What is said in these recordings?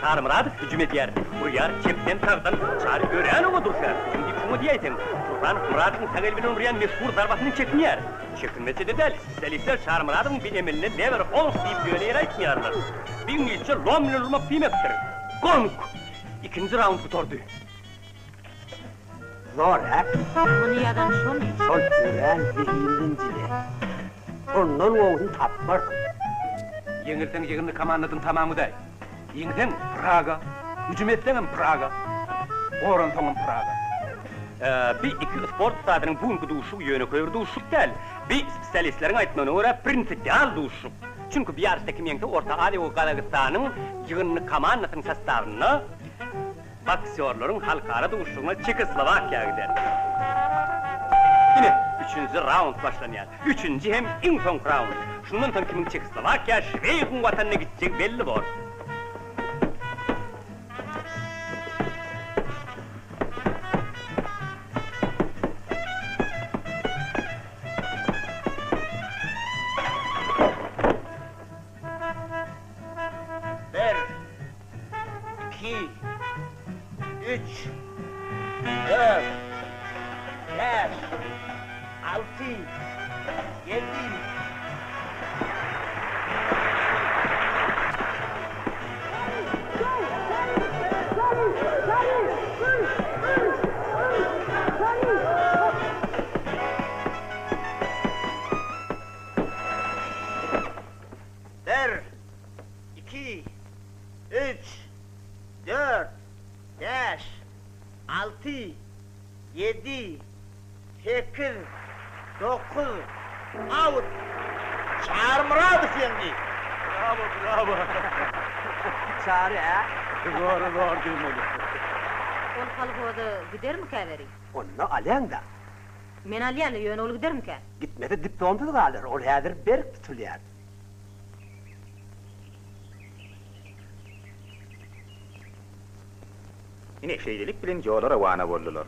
Çary Myradow hüjüm edýär. Urýar çepden, sagdan. Çary örän oňat urşýar. Hüjüm diýip şuňa diýäýseň. Turbanow Myradowyň sag eli bilen urýan meşhur zarbasyndan çekinýär. Çekinmese-de däl, spesialistler Çary Myradowyň bi emeline lever honk diýip ýöne ýere aýtmaýarlar. Bi iňlisçe lom bilen urmak diýmekdir. Gonk! Ikinji raund gutardy. Zor, hä? Muny ýazan şomy? Şol örän zehinli inžener. Ondan gowusyny tapmarsyň. Ýeňilseň ýygyndy komandadan tamam gidäý. Ýeňseň Praga, hüjüm etseňem Praga, goransaňam Praga. Bi iki sport ussadynyň bu günki duşuşygy ýönekeý bir duşuşyk däl. Bi spesialistleriň aýtmagyna görä prinsipial duşuşyk. Çünki bu ýaryşda kim ýeňse Orta Aziýa we Gazagystanyň ýygyndy komandasynyň sostawynda Boksýorlaryň halkara duşuşygyna Çehoslowakiýa gider. Ine, üçünji raund başlanýar. Üçünji hem iň soňky raund. Şundan soň kimiň Çehoslowakiýa, Şweýgiň watanyna gitjegi belli bor. Bir, iki, üç, dört, bäş, alty, ýedi. Bir, iki, üç, dört, bäş, alty, ýedi, sekiz, dokuz, out! Çary Myradow ýeňdi! Brawo, brawo! Çary, hä? Zory zor diýmeli. Ol kolhoza gidermikä beri? Onda alýaň-da. Men alýan, ýöne ol gidermikä? Gitmese diplomsyz galar, ol häzir berk tutulýar. Ine, şeýlelik bilen ýola rowana boldular.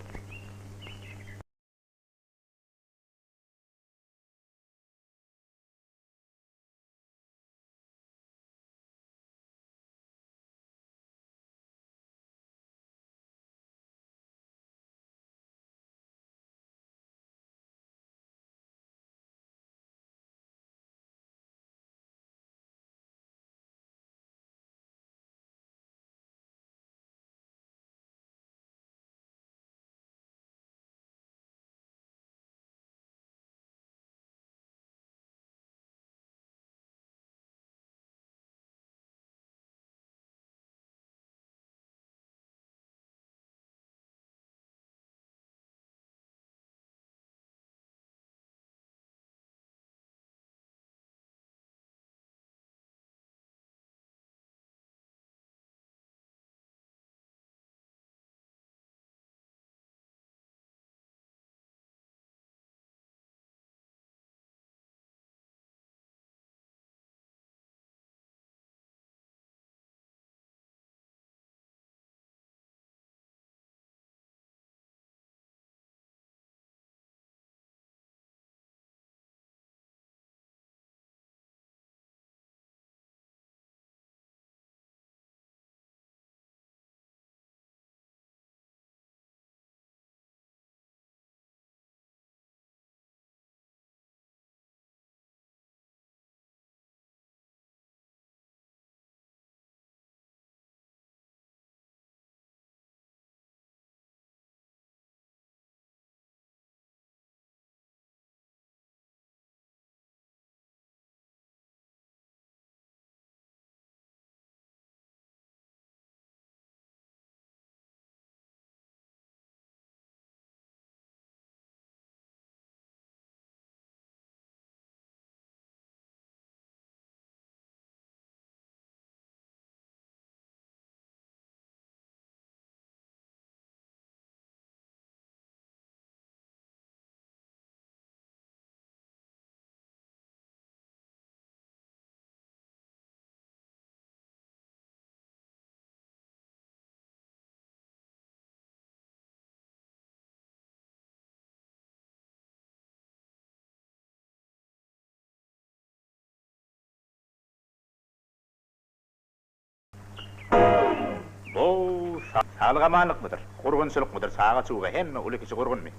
Saglyk-amanlykmydyr, gurgunçylykmydyr, çaga-çuga hemme uly-kiçi gurgunmy?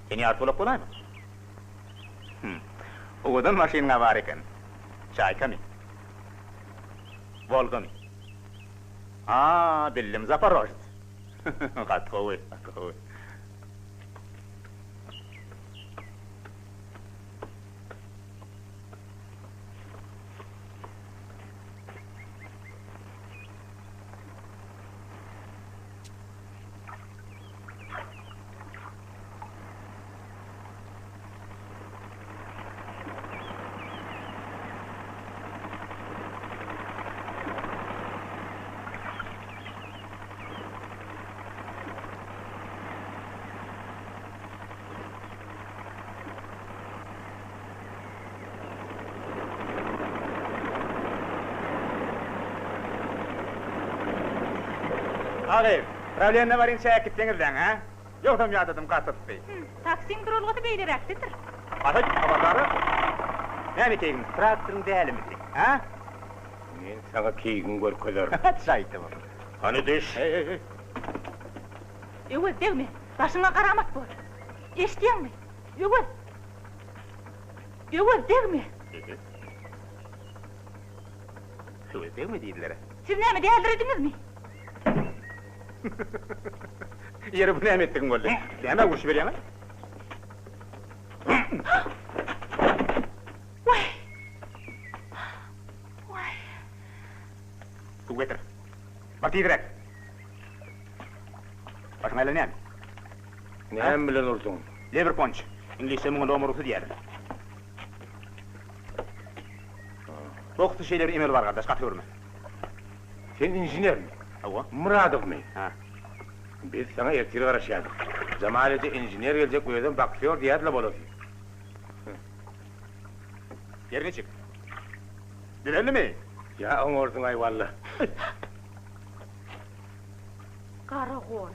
Sen ýartygulak bolaýma? Hum. Owadan maşynyň-a bar eken. Çaýkamy? Wolgamy? A, bildim, Zaporožets. Gaty gowy, gaty gowy. Agyz, prawleniýä baryň çäk gitseňizläň, hä? Ýogsam ýadadym gaty yssy. Hüm, taksiň duralgasy beýleräkdedir. Ahaý, habardar-a. Näme keýgiň, traktoryň dälimi sen, hä? Men saňa keýgiňi görkezerin. Şaýtybam. Hany düş. Heý-heý-heý. Öwez, degme! Başyňa garamat bor. Eşidýäňmi? Öwez! Öwez, degme! Öwez, degme diýdiler-ä. Siz näme, dälirediňizmi? Ýeri, bu näme etdigiň boldy? Nämä urşuberýäň-aý? Waý! Waý! Suw getir. Bar tizräk. Başyň aýlanýarmy? Näme bilen urduň? Lever punch. Iňlisçe muňa lom urgusy diýýärler. Boksda şeýle bir emel bar gardaş, gaty görme. Sen inženermi? Hawa. Myradowmy? Ha. Biz saňa ertir garaşýardyk. Jamal eje inžener geljek özem boksýor diýýärdi-le bolasy. Ýeri niçik? Düzeldimi? Ýa oňarsyň-aý walla. Garagol.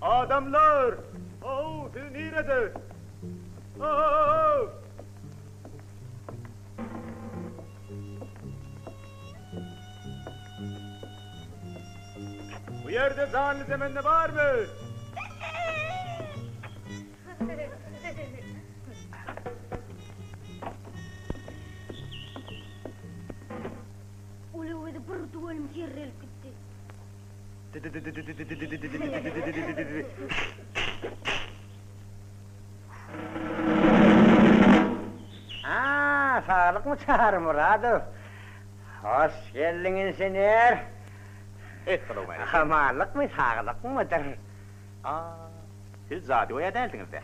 Adamlar! How, siz nirede? How! Bu ýerde janly jemende barmy? Ol öwezi bir duwelm herrelip gitdi. A, saglykmy Çary Myradow? Hoş geldiň inžener. Essalawmaleýkim. Amanlykmy, saglykmydyr? A, siz jadygöý-ä dälsiňiz-dä?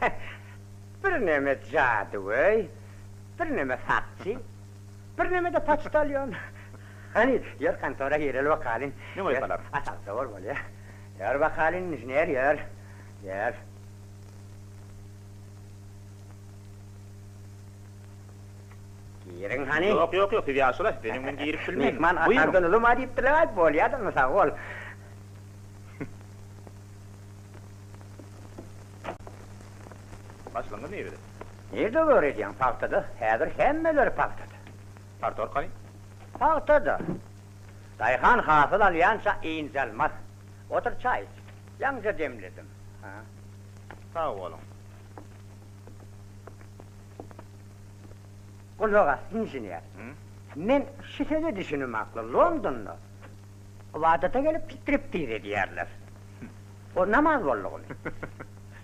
Birneme jadygöý, birneme sakçy, birneme-de poçtalýon. Hany, ýör kontora gireli bakalyň. Näme goýsalar? A, sagja bol, bolýa. Ýör bakalyň, inžener, ýör. Ýör. Giriň hany. Ýok, ýok, ýok, siz ýaşula, sizden öň men girip bilmen. Myhman atardan uluma diýipdirler, bolýa-da, sag bol. Başlygyňyz nirede? Nirde öwredýäň? Pagtada. Häzir hemmeler pagtada. Partorg hany? Pagtada. Daýhan hasyl alýança ynjalmaz. Otur çaý iç. Ýaňja demledim. Ha. Sag boluň. Gulak as, inžener. Men şu söze düşünemakla Londonda ybadata gelip striptiz edýärler. O namaz boldugymy?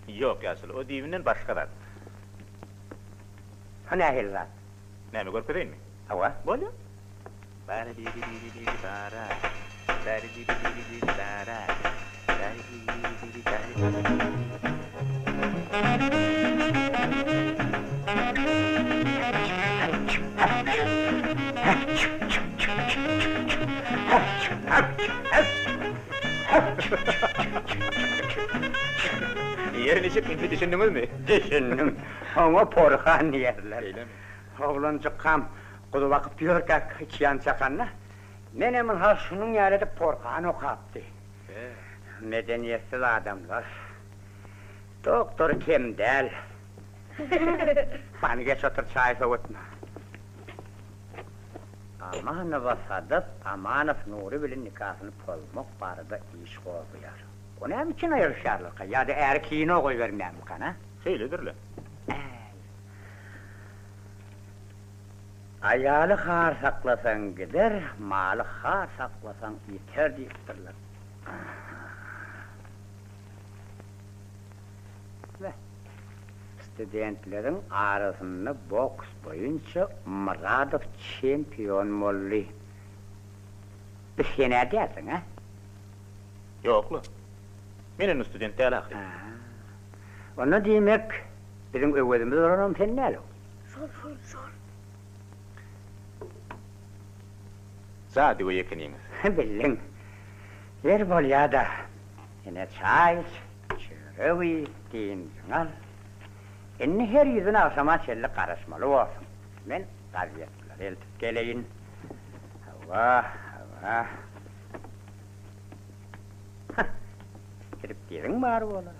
Ýok, ýaşuly, o düýbünden başga zat. O nähili zat? Näme, görkezeýinmi? Hawa. Bolýa. Bara diri diri diri bara. Bari diri diri diri bara. Bari diri diri diri bari. Ýeri niçik, indi düşündiňizmi? Düşündim. Oňa porhan diýerler. Şeýlemi? Oglanjykkam guzy bakyp ýörkäk içýan çakanda, menem ynha şunuň ýaly edip porhan okapdy. Medeniýetsiz adamlar. Doktor kem däl. Hany geç otur çaý sowutma. Amanowa Sadap Amanow Nury bilen nikasyny pozmak barada iş gozgaýar. O näme üçin aýrylyşýarlarka? Ýa-da äri kino goýbermeýärmikan, a? Şeýledir-le. Äý. Aýaly har saklasaň gider, maly har saklasaň ýiter diýipdirler. Beh. Studentleriň arasynda boks boýunça Myradow çempion boldy. Bi sen-ä dälsiň, a? Ýok-la. Men indi student däl ahyry. A. Onda diýmek, biziň Öwezimiz bolanam sen däl-ow? Şol, şol, şol. Jadygöý ekeniňiz. Bildiň. Ýeri bolýa-da. Ine çaý iç, çörek iý, dynjyňy al. Indi her ýüzün agşama çenli garaşmaly borsuň. Men gazetleri eltip geleýin. Hawa, hawa. Hah, striptiziň bar bolar.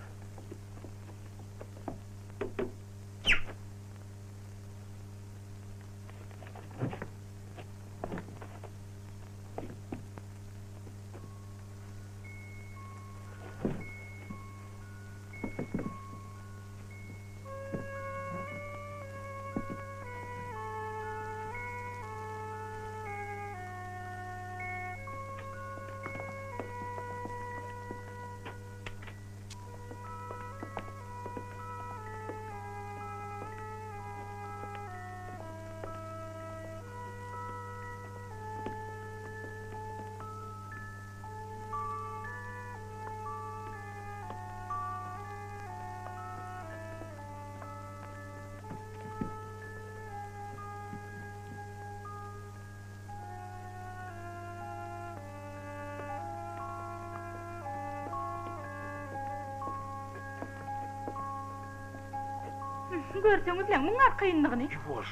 Görseňizläň, muň arkaýynlygyny. Ýuwaş.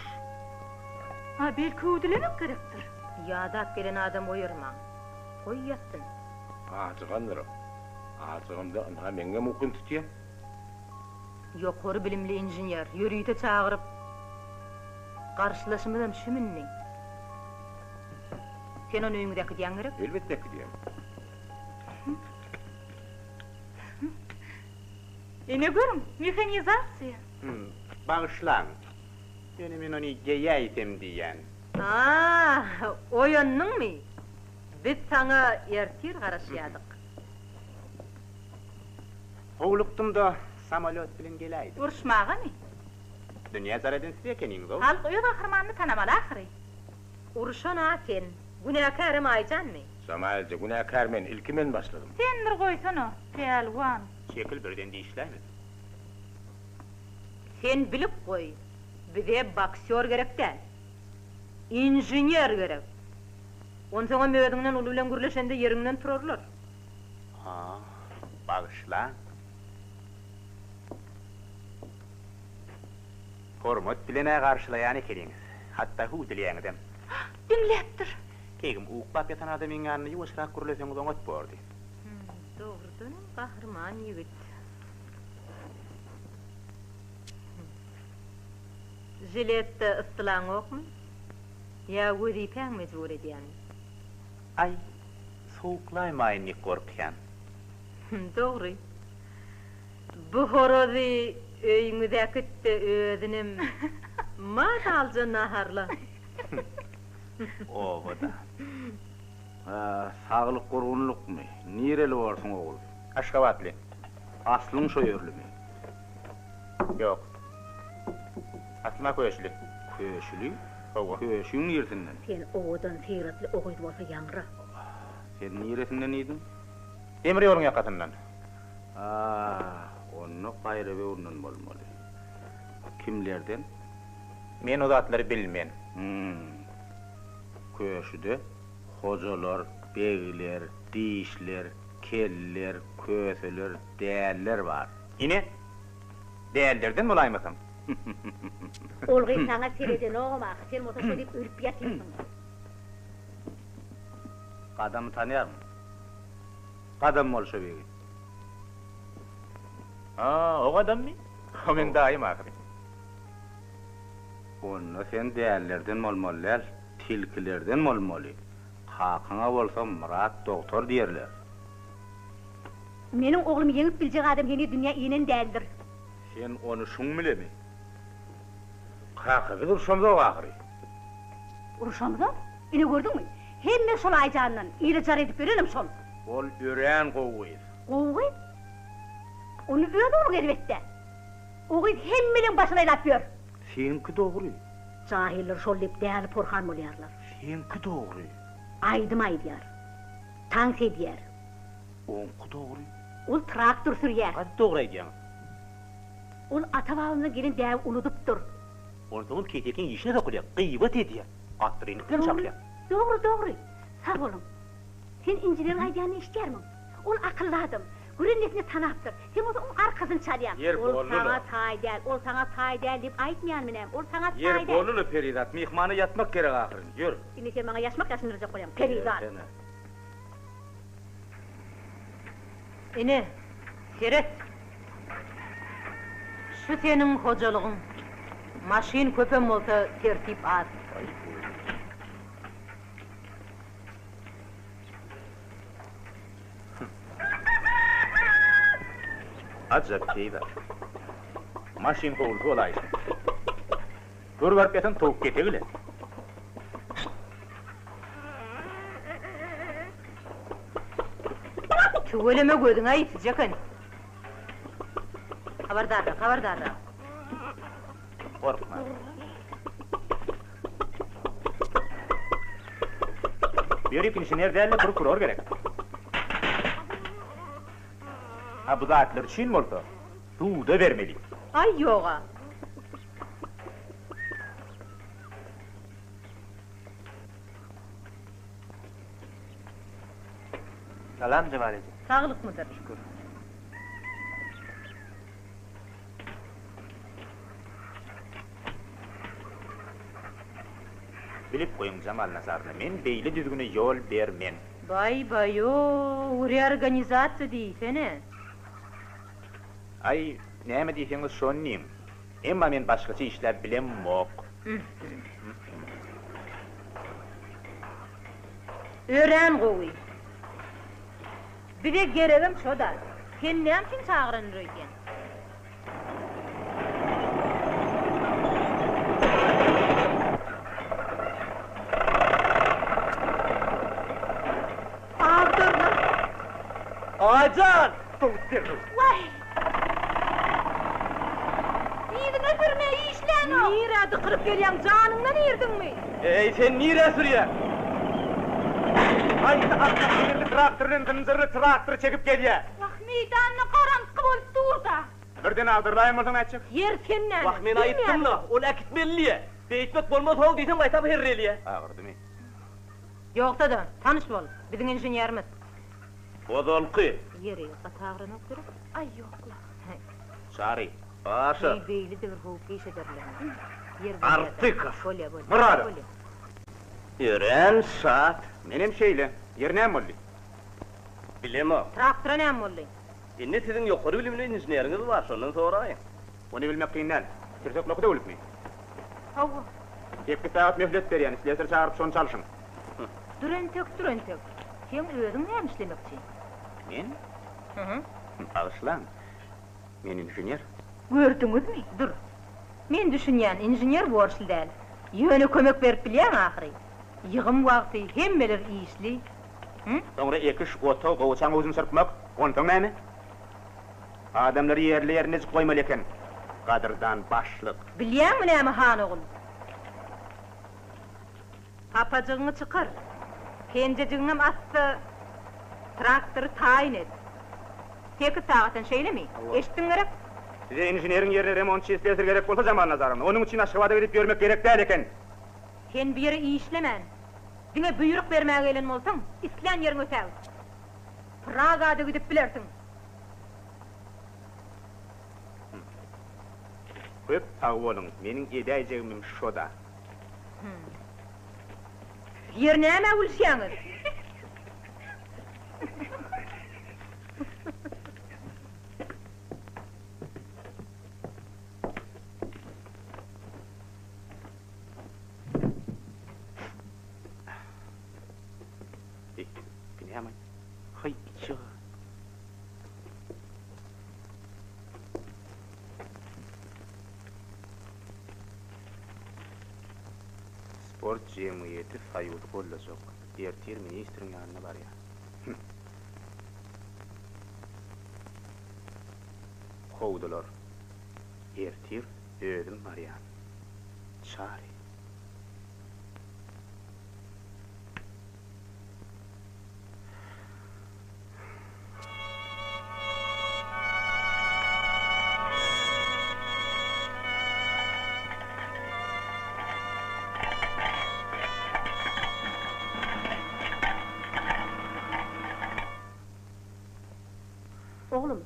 A belki hüwdülemek gerekdir. Ýadap gelen adam oýarmaň. Goý ýatsyn. Ajygandyr. Ajygamda ynha meňňem ukym tutýa. Ýokary bilimli inžener ýörite çagyryp garşylaşymyzam şüm indi. Sen ony öýüňize äkidýäň gerek? Elbetde äkidýän. Ine görüň, mehanizasiýa. Bagyşlaň. Ýöne men ony geýäýsem diýýän. A, oýandyňmy? Biz saňa ertir garaşýardyk. Howlukdym-da, samolýot bilen geläýdim. Uruşmagamy? Dünýä jar eden siz ekeniňiz-ow. Halk öz gahrymanyny tanamaly ahyry. Urşan-a sen, günäkärem Aýjanmy? Jamaelje, günäkär men, ilki men başladym. Sen bir goýsana, pälwan. Çekil, birden dişläýmesin. Sen bilip goý, bize boksýor gerek däl. Inžener gerek. Onsoňam özüňden uly bilen gürleşende ýeriňden turarlar. A, bagyşlaň. Hormat bilen-ä garşylaýan ekeniňiz. Hatda hüwdüleýäňizem. Diňläpdir. Keýgim, uklap ýatan adamyň ýanynda ýuwaşrak gürleseňiz oňat bordy. Žiletde yssylaňokmy? Ýa wezipäň mejbur edýämi? Aý, sowuklaýmaýyn diýip gorkýan. Dogry. Bu horazy öýüňize äkit-de özünem mazalyja naharla. Obada. Saglyk gurgunlykmy? Nireli borsuň ogul? Aşgabatly. Aslyň şo ýerlimi? Ýok. Aslym-a köşüli. Köşüli? Hawa. Köşüň niresinden? Sen owadan syratly o gyz bolsa ýaňra. Sen niresinden iýdiň? Demir ýoluň ýakasyndan. A, onda gaýraböwründen bolmaly. Kimlerden? Men o zatlary bilmen. Hum. Köşüde hojalar, begler, dişler, keller, köseler, däller bar. Ine, dällerden bolaýmasam. Ol gyz saňa seredenogam ahy, sen bolsa şo diýip ölüp ýatyrsyň. Gadamy tanýarmyň? Gadam bolşewigi. A, o Gadammy? O meň daýym ahyry. Onda sen dällerden bolmaly däl, tilkilerden bolmaly. Kakaňa bolsa Myrat dogtor diýerler. Meniň oglumy ýeňip biljek adam heniz dünýä inen däldir. Sen ony şuň bilemi? Kaka, biz urşamzok ahyry. Urşamzok? Ine gördüňmi? Hemme şol Aýjandan, ile jar edip ýörenem şol. Ol örän gowy gyz. Gowy gyz? Onda öz ogluň erbet-dä. O gyz hemmeleň başyny aýlap ýör. Seňki dogry. Jahyllar şol diýip däli porhan bolýarlar. Seňki dogry. Aýdym aýdýar. Tans edýär. Oňky dogry. Ol traktor sürýär. Gaty dogry aýdýaň. Ol ata-babamyzdan gelen däbi unudypdyr. Onsoňam kesekiň işine sokulýar, gybat edýär, assyrynlyk bilen çakýar. Dogry, dogry. Sag boluň. Sen inženeriň aýdýanyny eşidýärmiň? Ol akylly adam. Gören nesini tanapdyr. Sen bolsa oň arkasyny çalýaň. Ýer Ol boldy-la. saňa taý däl, ol saňa taý däl diýip aýtmaýanmy näme? Ol saňa Ýer taý däl. boldy-la, Perizat. Myhmana ýatmak gerek ahyryn. Ýör. Indi sen maňa ýaşmak ýaşyndyrjak bolýaň, Perizat. Ýörsene. Ine, seret. Şu seniň hojalygyň. Maşyn köpem bolsa, tertip az. Ajap peýzaž. Maşyn howlusy bolaýşy. Gör baryp ýatan towuk ketegi-le. Tüweleme gözüň-ä ýitijek eken. Habardarrak, habardarrak. Gorkma. Ýörik inžener däl-de prokuror gerek. A bu zatlar üçin bolsa suda bermeli. Aý ýoga. Salam Jemal eje. Saglykmydyr? Şükür. Bilip goýuň Jamal Nazarna, men beýle düzgüne ýol bermen. Baý baýo, reorganizasiýa diýsene. Aý, näme diýseňiz şony diýiň. Emma men başgaça işläp bilemok. Örän gowy. Bize geregem şo-da. Sen näme üçin çagyrandyr öýdýäň? Agdarlar. Aýjan! Dowut berdi. Waý! Yzyna sürme, işlänok. Nirä dykyryp gelýäň, janyňdan irdiňmi? Eý, sen nirä sürýäň? Haýsy akmak tigirli traktor bilen zynjyrly traktory çekip gelýä? Wah, meýdanda garaňky bolup dur-da. Birden agdarylaýan bolsaň nätjek? Ýer sen näme? Wah, men aýtdym-la, ony äkitmeli diýe. Beýtmek bolmaz how diýsem gaýtam herrelýä. Agyrdymy? Ýogsa-da, tanyş bol, biziň inženerimiz. Ozalky. Ýeri, gaty agranok gerek? Aý, ýok-la. Çary. Aşa. Eý, beýle-de bir howply iş ederler. Ýer bolýa-da. Artykow. Bolýa, bolýa. Myradow. Bolýa. Örän şat. Menem şeýle. Ýeri näme boldy? Bilemok. Traktora näme boldy? Indi siziň ýokary bilimli inženeriňiz bar, şondan soraýyň. Ony bilmek kyn däl. Tirsek loky döwlüpmi? Hawa. Sekiz sagat möhlet berýän, slesar çagyryp şony çalşyň. Dur entek, dur entek. Seň özüň näme işlemekçi? Men? Hı-hı. Bagyşlaň, men inžener. Gördüňizmi? Dur. Men düşünýän, inžener borçly däl. Ýöne kömek berip bilýäň ahyry. Ýygym wagty, hemmeler işli. Hı? Soňra ekiş, otag, gowaçaň ujuny çyrpmak. Onsoň näme? Adamlary ýerli-ýerindejik goýmaly eken, gadyrdan başlyk. Bilýäňmi näme, han ogul? Papajygyňy çykar, penjejigiňem assa, traktory taýyn et. Sekiz sagatdan, şeýlemi? Eşitdiň gerek? Size inženeriň ýerine remontçy, slesar gerek bolsa Jamal Nazarowna, onuň üçin Aşgabada gidip ýörmek gerek däl eken. Sen bu ýere işlemän, diňe buýruk bermäge gelen bolsaň, islän ýeriňe ötägit. Praga-da gidip bilersiň. Köp sag boluň, meniň edäýjegimem şo-da. Ýer nämä gülüşýäňiz? Bu näme? Haý, içiga. Sport jemgyýeti Soýuzy gollajak. Ertir ministriň ýanyna barýar. Hüm. Kowdular. Ertir özüm barýan. Çary. Oglum,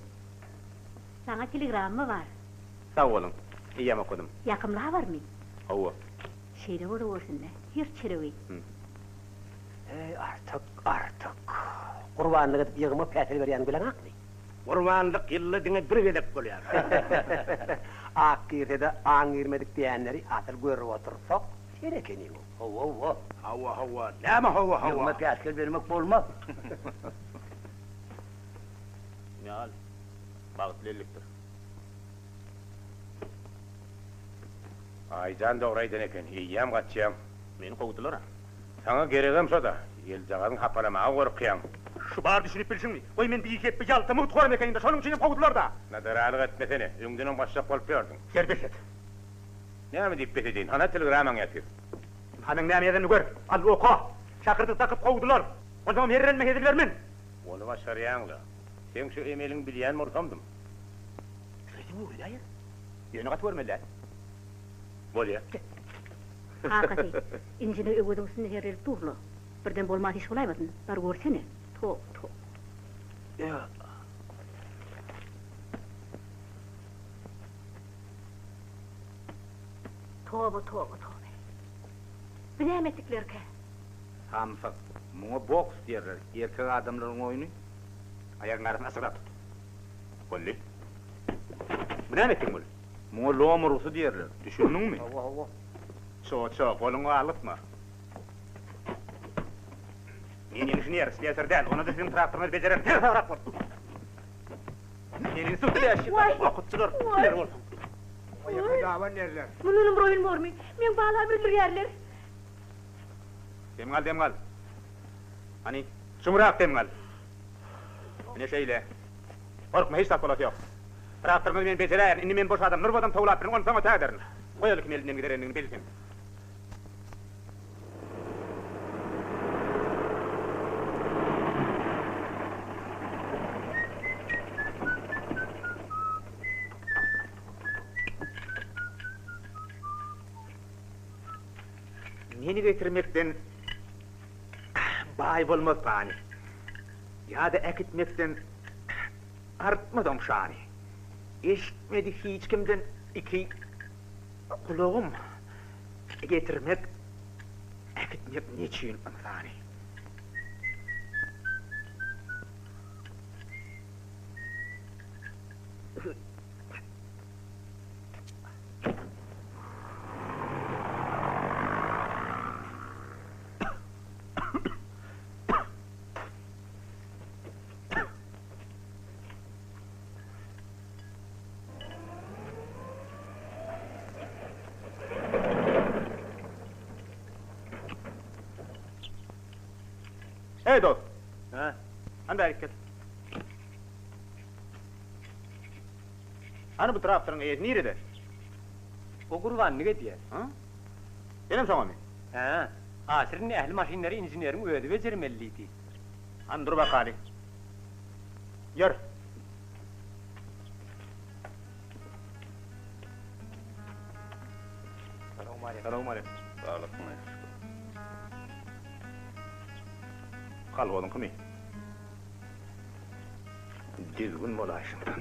saňa telegramma bar. Sag boluň, eýýäm okadym. Ýakymly habarmy? Hawa. Şeýle bolawersin-dä, her çöregi. Eý, Artyk, Artyk! Gurbanlyk edip ýygyma päsel berýäni bileňakmy? Gurbanlyk ýylda diňe bir gezek bolýar. Ak girse-de aň girmedik diýenleri asyl görüp otursak, sen ekeniň-ow. Hawa-hawa. Hawa-hawa. Näme hawa-hawa? Ýygyma päsgel bermek bolmaz. Ine al. Bagtly ellikdir. Aýjan dogry aýdan eken, eýýäm gaçýaň. Meni kowdular-a. Saňa geregem şo-da. Eljagazyň hapalamaga gorkýaň. Şu bar düşünip bilşiňmi? Goý men bihepbe ýalta mugthoram ekenim-de, şonuň üçinem kowdular-da. Nadaralyk etmesene, öňdenem gaçjak bolup ýördüň. Ýer bes et. Näme diýip bes edeýin, hana telegrammaň ýatyr. Hanyň näme ýazanyny gör. Al, oka. Şakyrdyk dakyp kowdular. Onsoňam herrelme hezil bermen. Ony başarýaň-la. Seň şu emeliňi bilýän bolsamdym. Şeýdip öwredäýer. Ýöne gaty görmeli däl. Bolýa. Kakasy, injine Öweziň üstünde herrelip dur-la. Birden bolman iş bolaýmasyn. Bar görsene. Toba, toba. Toba, toba, toba. Bu näme etdiklerkä? Samsyk. Muňa boks diýerler. Erkek adamlaryň oýny. Aýagyň arasyny açygrak tut. Boldy. Bu näme etdigiň bul? Muňa lom urgusy diýerler. Düşündiňmi? Hawa, hawa. Ço-ço, goluňy galgytma. Men inžener, slesar däl. Onda-da siziň traktoryňyzy bejererin. Seresabrak bol! Men institutda bäş ýyl okutdylar. Biler bolsaň. Aýakly daban derler. Mundanam bir oýun bormy? Meň balamy öldürýärler. Dem al, dem al. Hany, çuňrak dem al. Ine şeýle. Gorkma, hiç zat bolasy ýok. Traktoryňyzy men bejeräýerin. Indi men boş adam, nurbadam towlap birin, onsoň ötägiderin. Goýaly kim elinden giderendigini bilsin. Meni getirmekden baý bolmaz pany. Ýa-da äkitmekden artmaz oň şany. Eşitmedi hiç kimden iki gulagym. Getirmek, äkitmek neçüýn ynsany. Eý, dost! Hä? Hany bärik gel. Hany bu traktoryň eýesi nirede? O gurbanlyk edýär. Hä? Senem şoňamy? Hä. Aşyr indi ähli maşynlary inženeriň özi bejermeli diýdi. Hany dur bakaly. Ýör. Salowmaleýkim. Saglykmy? Kolhozyňkymy? Düzgün bolaýşyndan.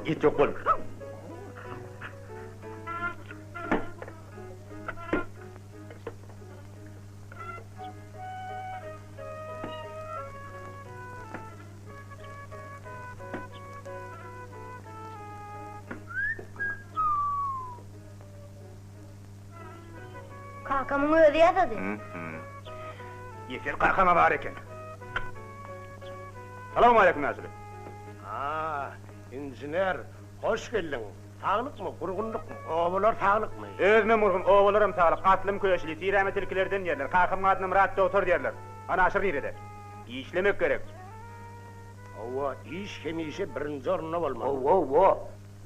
Git ýok bol. Kakamyň özi ýasady. Ýeser kakama bar eken. Salowmaleýkim ýaşuly. A, inžener, hoş geldiň. Saglykmy, gurgunlykmy, obalar saglykmy? Özümem gurgun, obalaram saglyk. Aslym köşli, tiräme tilkilerden diýerler. Kakamyň adyna Myrat dogtor diýerler. Ana Aşyr nirede? Işlemek gerek. Hawa, iş hemişe birinji orunda bolmaly. Hawa-hawa.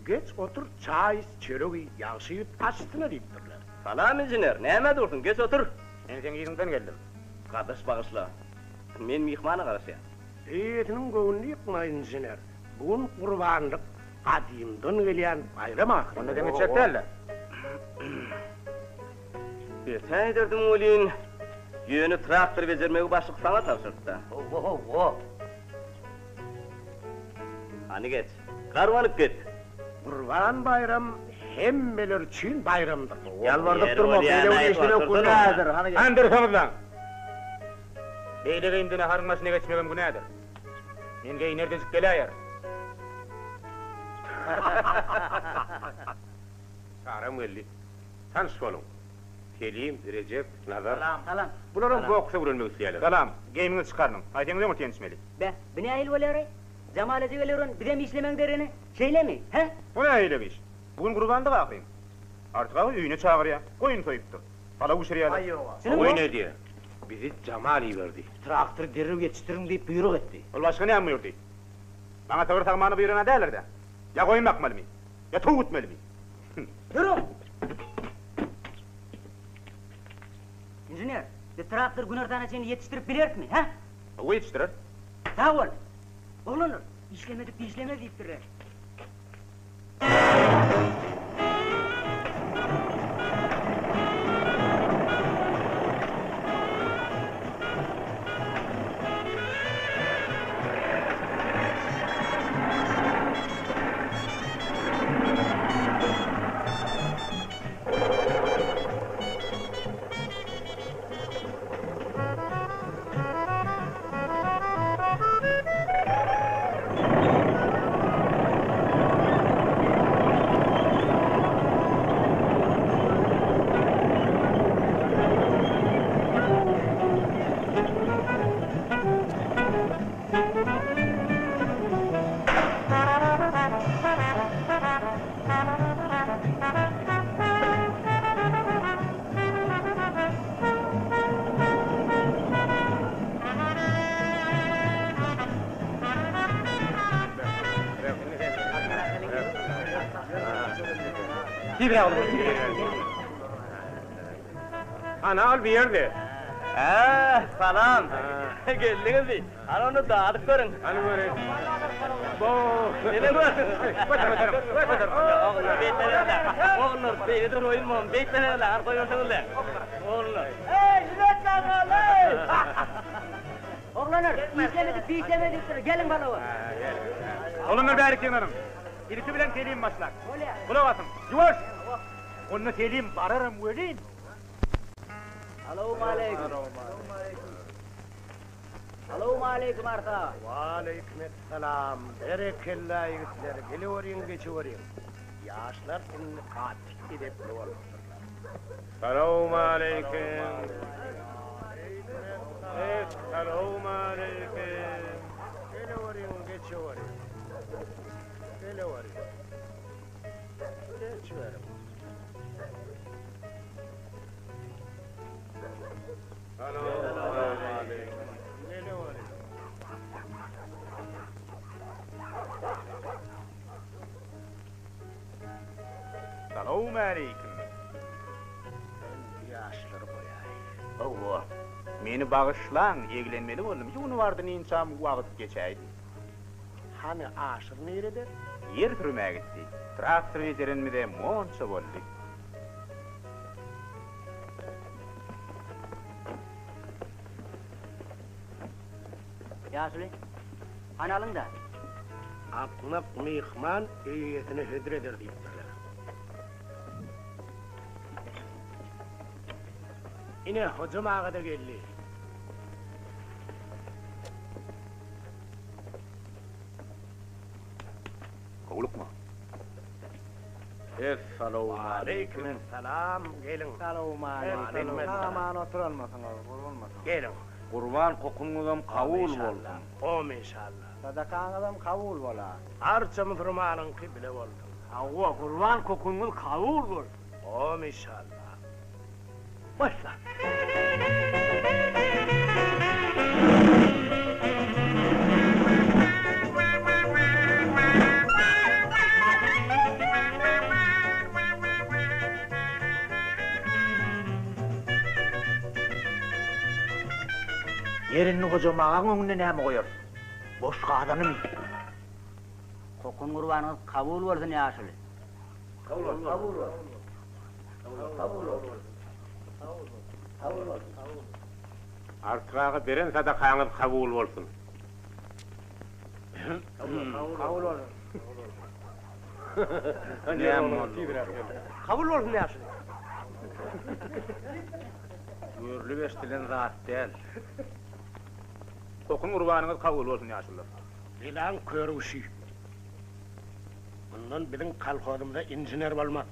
Geç otur, çaý iç, çörek iý, ýagşy ýigit aş üstüne diýipdirler. Salam inžener, nämä dursuň, geç otur. Men seň yzyňdan geldim. Gardaş bagyşla, men myhmana garaşýan. Eýesiniň göwnüni ýykma inžener, bu gün gurbanlyk, gadymdan gelýän baýram ahyry. Onda sen içjek däl-de. Ötäýderdim welin, ýöne traktor bejermegi başlyk saňa tabşyrtda. Hawa-hawa. Hany geç, garbanyp git. Gurban baýram hemmeler üçin baýramdyr. Ýalbardyp durma, beýle gün işlemek günädir. Hany geç. Hany dursaňyzlaň. Beýle geýimde naharyň başyna geçmegem günädir. Men geýnerdejik geläýerin. Çaram geldi. Tanyş boluň. Selim, Rejep, Nazar. Salam. Salam. Bularam boks öwrenmek isleýärler. Salam. Geýimiňizi çykarynyň. Haýsyňyz öňürti ýençmeli? Beh, bu nähili bolýar-aý? Jamal eje gelewren, bizem işlemegiň deregine, şeýlemi, hä? Bu nähili iş? Bu gün gurbanlyk ahyryn. Artyk aga öýüne çagyrýar. Goýun soýupdyr. Palaw bişirýärler. Goýun edýär. Bizi Jamal iberdi. Traktory derrew ýetişdiriň diýip buýruk etdi. Ol başga näme buýurdy? Maňa sygyr sagmany buýran-a däldir-dä? Ýa goýun bakmalymy? Ýa towuk gütmelimi? Duruň! Inžener, biz traktory günortana çenli ýetişdirip bilerismi, hä? Hawa, ýetişdireris. Sag bol! Oglanlar, işlemedik dişlemez diýipdirler. Ana ol bu ýerde. Hä, salam. Geldiňizmi? Hany onda dadyp görüň. Hany göreýin. Bo. Neme gördüň? Göter, göter, göter. Ogullar, beýtmeseňizle. Ogullar, beýle dur oýun beýtmeseňizle, hany goýberseňizle. Ogullar. Eý, jilet ýaňaly! Oglanlar, işlemedik dişlemez diýipdirler, geliň balawa. Oglanlar bärik ýygnanyň. Ilki bilen Selim başlar. Bolýar. Gulak asyň. Ýuwaş! Onda Selim bararam welin. Salowmaleýkim. Salowmaleýkim Arsa. Waleýkimessalam. Berekella ýigitler, geleweriň, geçeweriň. Ýaşlar indi gaty edepli bolupdyrlar. Salowmaleýkim. Salowmaleýkim. Geçeweriň. Geleweriň. Geçiberiň. Salowmaleýkim. Geleweriň. Salowmaleýkim. Sen bu ýaşlary goýaý. Hawa. Meni bagyşlaň, eglenmeli boldum. Ýuwnup ardynynçam wagt geçäýdi. Hany Aşyr nirede? Ýer sürmäge gitdi. Traktor bejerenimize monça boldy. Ýaşuly, hany alyň-da. Akmak myhman öý eýesine hödür eder diýipdirler. Ine, Hojam aga-da geldi. Howlukma. Essalowmaleýkim. Salam, geliň. Salowmaleýkim. Sag-aman oturalmasyňyz, gurbanmasyňyz. Geliň. Gurban kokuňyzam kabul bolsun. Amin inşallah. Sadakaňyzam kabul bola. Barça musurmanyňky bile bolsun. Hawa, gurban kokuňyz kabul bolsun. Amin inşallah. Başla. Ýer indi Hojam agaň öňünde näme goýarys? Boş gazanymy? Kokun gurbanyňyz kabul bolsun ýaşuly. Kabul bolsun. Kabul bolsun. Kabul bolsun. Kabul bolsun. Artyk aga beren sadakaňyz kabul bolsun. Kabul bolsun. Näme boldy? Kabul bolsun ýaşuly. Görlüp eşdilen zat däl. Kokun gurbanyňyz kabul bolsun ýaşulular. Belaň körüşi. Mundan biziň kolhozymyza inžener bolmaz.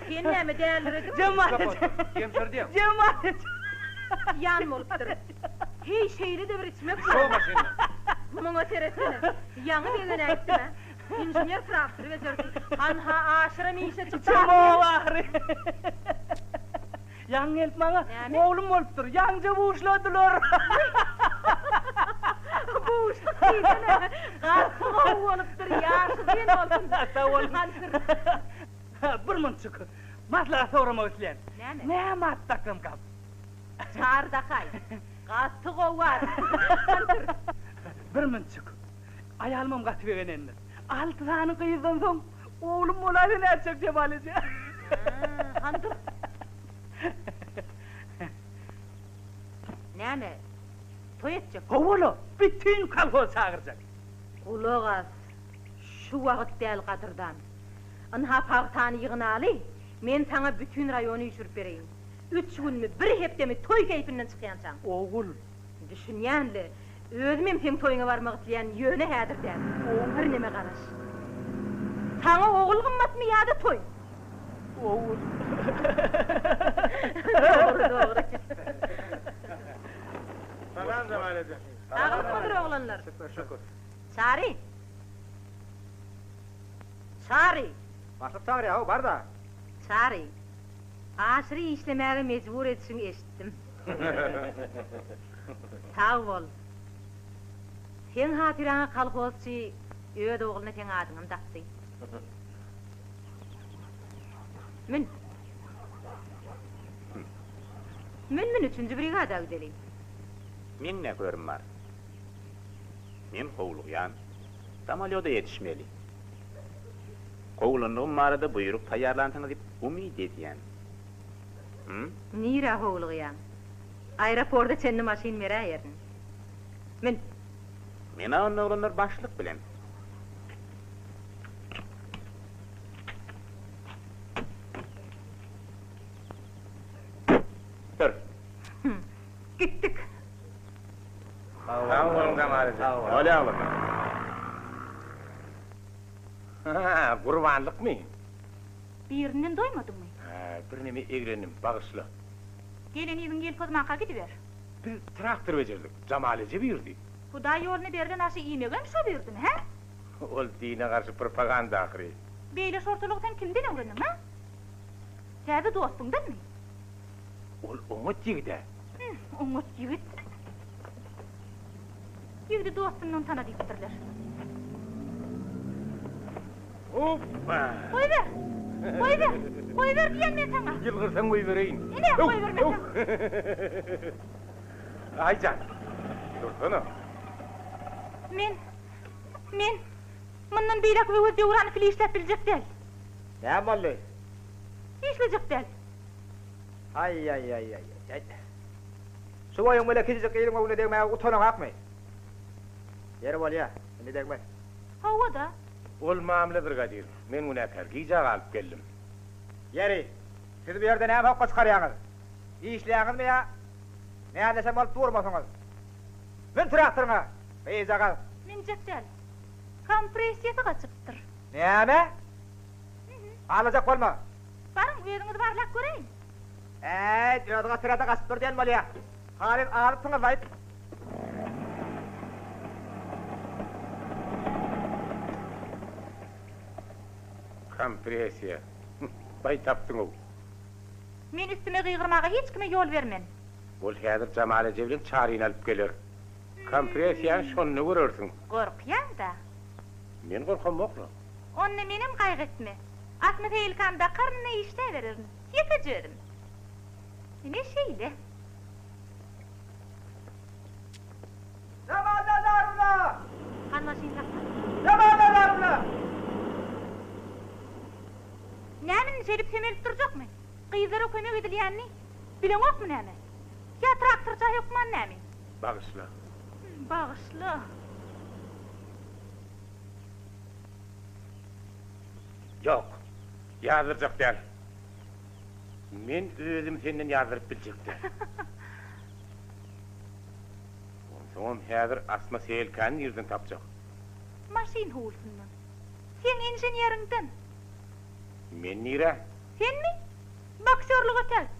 Sen näme dälirediňmi? Ýemşerdýäň. Ýan bolupdyr. Heý, şeýle-de bir içmek bolarmy? Muňa seretsene. Ýaňy begenäýipdim-ä. Inžener traktory bejerdi. Hanha, Aşyram işe çykdy. Içemok ahyry. Ýaňy gelip maňa Näme? oglum bolupdyr. Ýaňyja buşladylar. Buşluk diýsene. Gaty gowy bolupdyr. Ýaşy uzyn bolsun. Sag boluň. Hanysyr. Bir munçuk maslahat soramak isleýän. Näme? Näme at daksamkam? Çary dakaý. Gaty gowy at. Hanysyr. Bir munçuk. Aýalymam gaty begenendir. Alty sany gyzdan soň oglum bolaýsa nätjek Jemal eje? Hany dur. Näme, toý etjek? Hawa-la, bütin kolhoz çagyrjak. Gulak as, şu wagt däl gadyrdan. Ynha pagtany ýygnaly, men saňa bütin raýony üýşürip bereýin. Üç günmi, bir hepdemi toý keýpinden çykýançaň. Ogul. Düşünýän-le, Özümem seň toýuňa barmak isleýän, ýöne häzir däl. Birneme garaş. Saňa ogul gymmatmy ýa-da toý? Ogul. Dogry, dogry. Salam Jemal eje. Saglykmydyr oglanlar? Şükür, şükür. Çary! Çary! Başlyk çagyrýa-how, bar-da. Çary, Aşyry işlemäge mejbur edişiňi eşitdim. Sag bol. Seň hatyraňa kolhozçy öz ogluna seň adyňam dakdy. Mün. Mün, mün, üçünji brigada gideli. Meň nä körüm bar. Men howlugýan. Samolýoda ýetişmeli. Kowulandygym barada buýruk taýýarlansyňyz diýip umyt edýän. Hum? Nirä howlugýaň? Aeroporda çenli maşyn beräýerin. Mün. Men-ä onda oglanlar başlyk bilen. Jemal eje. Bolýa oglanlar. Ha, gurbanlykmy? Birinden doýmadyňmy? Hä, birneme eglendim, bagyşla. Gelen yzyň ýelpozmanka gidiber. Biz traktor bejerdik, Jamal eje buýurdy. Hudaý ýoluna berlen aşy iýmegem şo buýurdymy, hä? Ol dine garşy propaganda ahyry. Beýle şortalygy sen kimden öwrendiň, hä? Täze dostuňdanmy? Ol oňat ýigid-ä. Hüm, oňat ýigit. Ýigidi dostundan tana diýipdirler. Hoppa! Goýber! Goýber! Goýber diýýän men saňa! Ýylgyrsaň goýbereýin. Ine, goýbermesem. Aýjan, dursana. Men, men mundan beýläk Öwez Döwranow ile işläp biljek däl. Näme boldy? Işlejek däl. Aý-aý-aý-aý-aý. Şu boýuň bile kiçijik gyzyň öňüne degmäge utanaňakmy? Ýeri bolýa, indi degmez. Hawa-da. Ol mamla brigadir. Men günäkär, gijä galyp geldim. Ýeri, siz bu ýerde näme hokga çykarýaňyz? Işleýäňizmi ýa näzleşen bolup durmasyňyz? Mün traktoryňa, gyzjagaz! Münjek däl. Kompressiýasy gaçypdyr. Näme? Alajak bolma. Baryň, özüňiz barlap göräýiň. Äýt, özi gaçyrýa-da gaçyp dur diýen bolýa. Halyl azypsyňyz-laýt. Kompressiýa. Baý tapdyň-ow. Men üstüme gygyrmaga hiç kime ýol bermen. Ol häzir Jamal eje bilen Çaryny alyp geler. Kompressiýany şonda görersiň. Gorkýaň-da. Men gorkamok-la. Onda menem gaýgy etme. Asma seýilkany dakaryn-da işläbererin. Ýekeje özüm. Ine şeýle. Jamal Nazarowna! Han maşyn sakla. Jamal Nazarowna! Näme indi şeýdip semelip durjakmy? Gyzlara kömek edilýänini bileňokmy näme? Ýa traktorça hökman näme? Bagyşla. Bagyşla. Ýok, ýazdyrjak däl. Men özüm senden ýazdyryp biljek däl. Onsoňam häzir asma seýelkäni nirden tapjak? Maşyn howlusyndan. Seň inženeriňden. Men nirä? Senmi? Boksýorlyga tägt.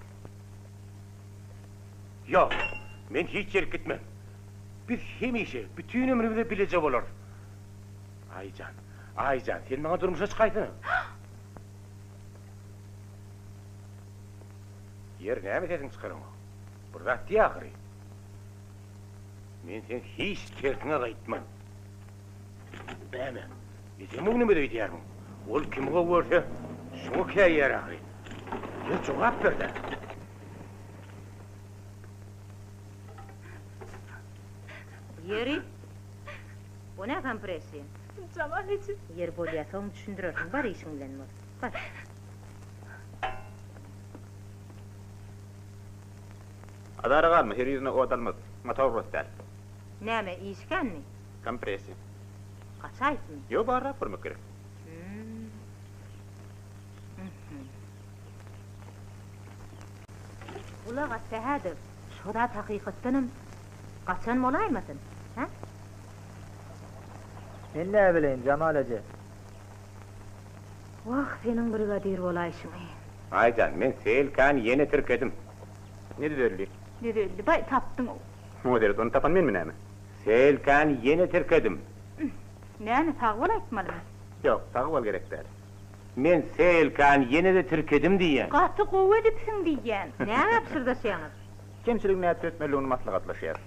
Ýok, men hiç ýerik gitmen. Biz hemişe, bütin ömrümize bileje bolarys. Aýjan, Aýjan, sen maňa durmuşa çykaýsana. Ýer, näme sesiňi çykaraňok? Bir zat diý ahyry. Men seň hiç tersiňe gaýtman. Näme, ejem öwnümez öýdýärmiň? Ol kimi gowy görse, şoňa käýýär ahyry. Ýör, jogap ber-dä. Ýeri, o nä kompressiýa? Jamal eje. Ýeri bolýa, soň düşündirersiň, bar işiň bilen bol. Bar. Azara galma, her ýüzüne ot almaz. Motor urasy däl. Näme, işi känmi? Kompressiýa. Gaçaýypmy? Ýok, barlap görmek gerek. Gulak as Sähedow, şo zat hakykatdanam gaçan bolaýmasyn, hä? Men näbileýin, Jamal eje. Wah, seniň brigadir bolaýşyňy. Aýjan, men seýilkäni ýene tirkedim. Ne düzeldi? Düzeldi, baý, tapdyň-ow. Muňa seret, ony tapan menmi näme? Seýilkäni ýene tirkedim. Näme, sag bol aýtmalymy? Ýok, sag bol gerek däl. Men seýilkäni ýene-de tirkedim diýýän. Gaty gowy edipsiň diýýän. Näme pyşyrdaşýaňyz? Kemçiligi nädip düzetmelidigini maslahatlaşýas.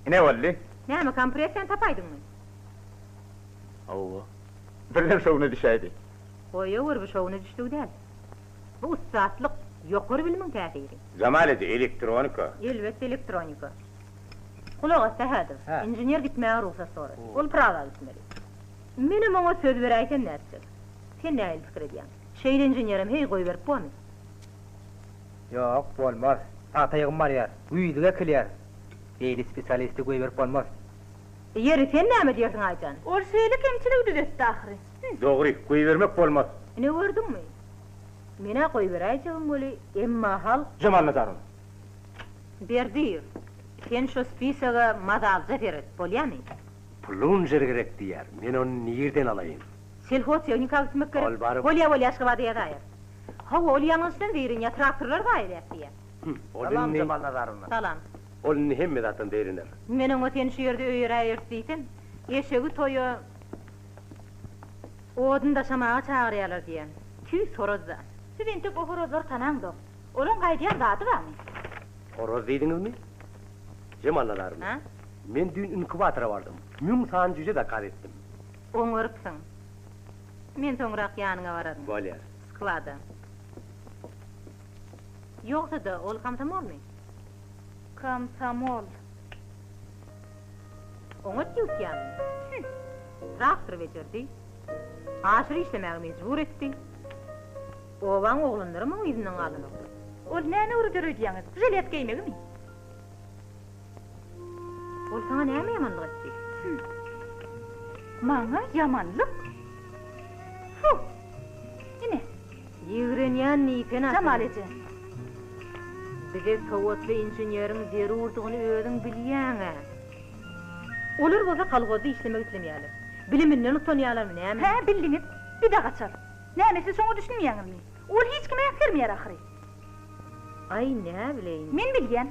Ine boldy. Näme, kompressiýany tapaýdyňmy? Hawa. Birden şowuna düşäýdi. Goýawer, bu şowuna düşdügi däl. Bu ussatlyk, ýokary bilimiň täsiri. Jamal eje, elektronika. Elbetde elektronika. Gulak as, Sähedow. Inžener gitmäge rugsat sorady. Ol Praga gitmeli. Menem oňa söz beräýsem nätjek? Sen nähili pikir edýäň? Şeýle inženerem heý goýberip bormy? Ýok, bolmaz. Pagta ýygym barýar. Güýzlük ekilýär. Beýle spesialisti goýberip bolmaz. Ýeri, sen näme diýersiň, Aýjan? Ol şeýle kemçiligi düzetdi ahyry. Dogry, goýbermek bolmaz. Ine gördüňmi? Men-ä goýberäýjegim weli, emma halk. Jemal Nazarow. Berdiýew, sen şo spisoga mazalyja seret, bolýamy? Plunžer gerek diýýär, men ony nirden alaýyn? Selhoztehnika gitmek gerek. Ol baryp. Bolýa, bolýa, Aşgabada ýazaýar. Hawa, ol ýangyçdan zeýrenýär, traktorlar zaýalaýar diýýär. Hüm, ol Salam, indi. Jemal Nazarowna. Salam. Ol indi hemme zatdan zeýrener. Men oňa sen şu ýerde öýeräýeris diýsem, eşegi toýa odun daşamaga çagyrýarlar diýýär. Tüýs horaz-da. Siz entek o horazlary tanaňzok. Olaň gaýdýan zady barmy? Horaz diýdiňizmi? Jemal Nazarowna. Hä? Men düýn inkubatora bardym. Müň sany jüýje zakaz etdim. Oňarypsyň. Men soňrak ýanyňa bararyn. Bolýar. Sklada. Ýogsa-da, ol komsomolmy? Komsomol. Oňat ýuwtýarmy? Hüm. Traktor bejerdi. Aşyr işlemäge mejbur etdi. Obaň oglanlaram oň yzyndan galanoklar. Ol näme öwreder öýdýäňiz? Žilet geýmegimi? Ol saňa näme ýamanlyk etdi? Hüm. Maňa ýamanlyk? Fu! Ine. Ýigrenýän diýsene asyl. Jemal eje. Bize sowatly inženeriň zerurdygyny özüň bilýäň-ä. Olar bolsa kolhozda işlemek islemeýärler. Biliminden utanýarlarmy näme? Hä, bildiňiz. Bir-de gaçar. Näme, siz şoňa düşünmeýäňizmi? Ol hiç kime äsgermeýär ahyry. Aý, näbileýin. Men bilýän.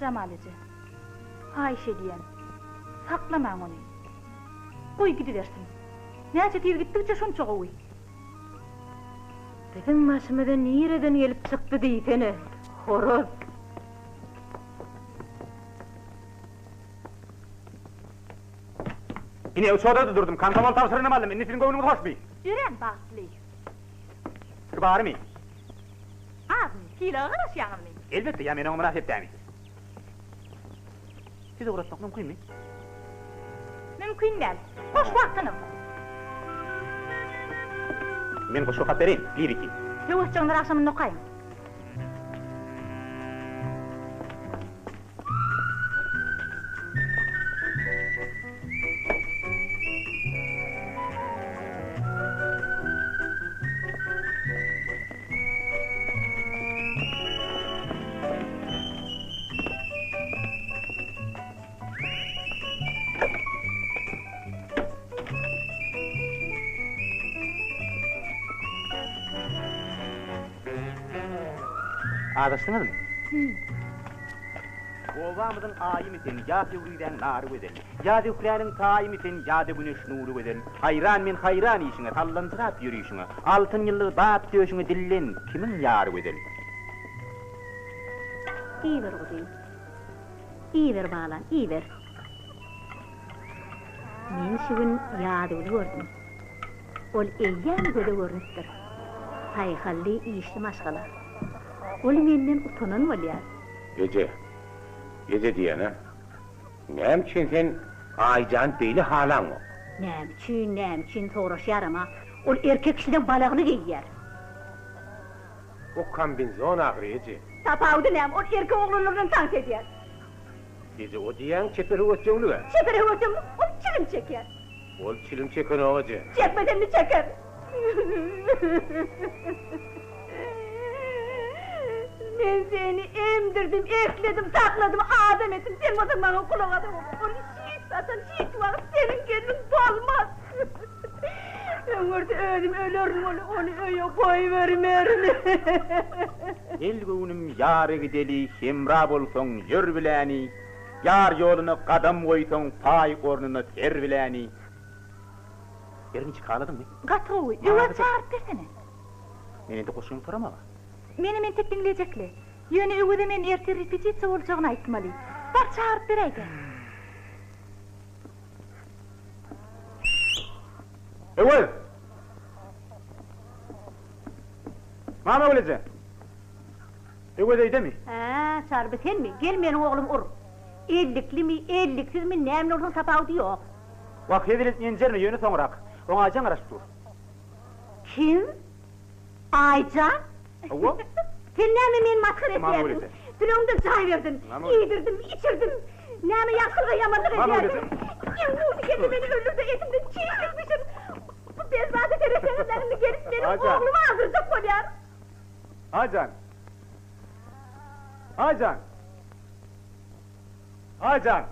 Jamal eje, haýyş edýän, saklamaň ony. Goý gidibersin. Näçe tiz gitdigiçe şonça gowy. Biziň başymyza nireden gelip çykdy diýsene, horaz. Ine, uçarda-da durdum, komsomol tabşyrygynam aldym, indi siziň göwnüňiz hoşmy? Örän bagtly. Şu barymy? Azmy? Sylaga garaşýaňyzmy? Elbetde, ýa men oňa mynasyp dälmi? Sizi ugratmak mümkinmi? Mümkin däl. Goşgy wagtynam. Men goşgy okap bereýin, liriki. Höwesjeňler agşamynda okaýyň. Azaşdyňyzmy? Obamyzyň aýymy sen, ýa Pöwrizäň nary gözel, Ýa Zöhräniň taýymy sen, ýa-da güneş nury gözel. Haýran men haýran işiňe, sallanjyrap ýörüşiňe, Altyn ýyldyz bat döşüňe dillen, kimiň ýary gözel? Iýiber guzym. Iýiber balam, iýiber. Men şu gün Ýazgüli gördüm. Ol eýýäm göze görnüpdir. Saýhally işli maşgala. Ol menden utanan bolýar. Eje, eje diýýän-ä. Näme üçin sen Aýjany beýle halaňok? Näme üçin, näme üçin soraşýaram-a. Ol erkek kişiden balagyny geýýär. O kombinzon ahyry, eje. Tapawudy näme, ol erkek oglanlar bilen tans edýär. Eje, o diýýäň çeper höwesjeňlig-ä. Çeper höwesjeňlik, ol çilim çekýär. Ol çilim çekenok, eje. Çekmese indi çeker. Men seni emdirdim, ekledim, sakladym, adam etdim, sen bolsaň maňa gulak asaňok. Ol hiç haçan, hiç wagt seniň gelniň bolmaz. Öňürti özüm ölerin, ony, ony öýe goýbermerin. Gel göwnüm ýara gideli, hemra bolsaň ýör biläni, Ýar ýoluna gadam goýsaň paý ornuna ser biläni. Ýeri niçik haladyňmy? Gaty gowy. Öwez çagyryp bersene. Men indi goşgyňy soramaga. Menem entek diňlejekle. Ýöne Öweze men ertir repetisiýa boljagyny aýtmaly. Bar çagyryp beräýdä. Öwez! Mamagül eje! Öwez öýdemi? Hä, Çarby senmi? Gel meniň oglumy ur. Elliklimi, elliksizmi, näme bolsaň tapawudy ýok. Wah, hezil edip ýenjerme, ýöne soňrak. Oňa Aýjan garaşyp dur. Kim? Aýjan? Hawa. Sen näme meni masgara etýärsiň? Tülegimden jaý berdim, iýdirdim, içirdim. Näme ýagşylyga ýamanlyk edýärsiň? Iň gowusy gelse meni öldür-de etimden çiğlik bişir. Bu bezzata seretseňizler indi gelip meniň oglumy azdyrjak bolýar. Aýjan! Aýjan! Aýjan!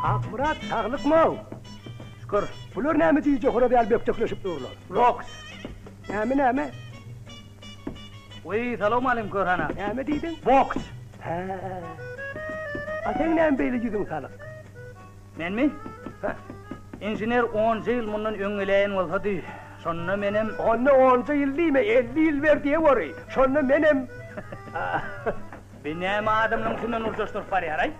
Akmyrat saglykmy-ow? Şükür. Bular näme jüýje horaz ýaly bökjekleşip durlar? Boks. Näme, näme? Weý, salowmaleýkim Körhan aga. Näme diýdiň? Boks. Hä. A seň näme beýle ýüzüň salyk? Menmi? Hä. Inžener onja ýyl mundan öň geläýen bolsady, şonda menem. Onda onja ýyl diýme, 50 ýyl ber diýeweri. Şonda menem. Bi näme adamlaryň üstünden urjaşdyryp barýar-aý?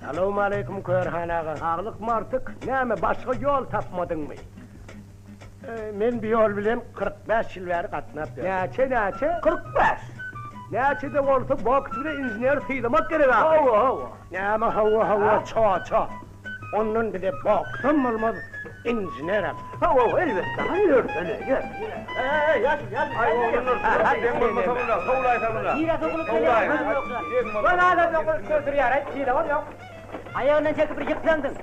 Salowmaleýkim Körhan aga. Saglykmy Artyk? Näme, başga ýol tapmadyňmy? Men bu ýol bilen 45 ýyl bäri gatnap ýörün. Näçe, näçe? 45. Näçe-de bolsa boks bilen inženeri sylamak gerek ahyry. Hawa, hawa. Näme hawa, hawa, çoça. Ondan bize boksam bolmaz, inženerem. Hawa, hawa, elbetde. Hany ýörsene, ýör. Eý, ýaşuly, ýaşuly. Aý, oglanlar, deň bolmasa muny, sowlaýsa muny. Nirä sokulyp gelýäň? Wala, adam ýok, öldürýär-aý, sylagam ýok. Aýagyndan çekip bir ýyksaňdyň.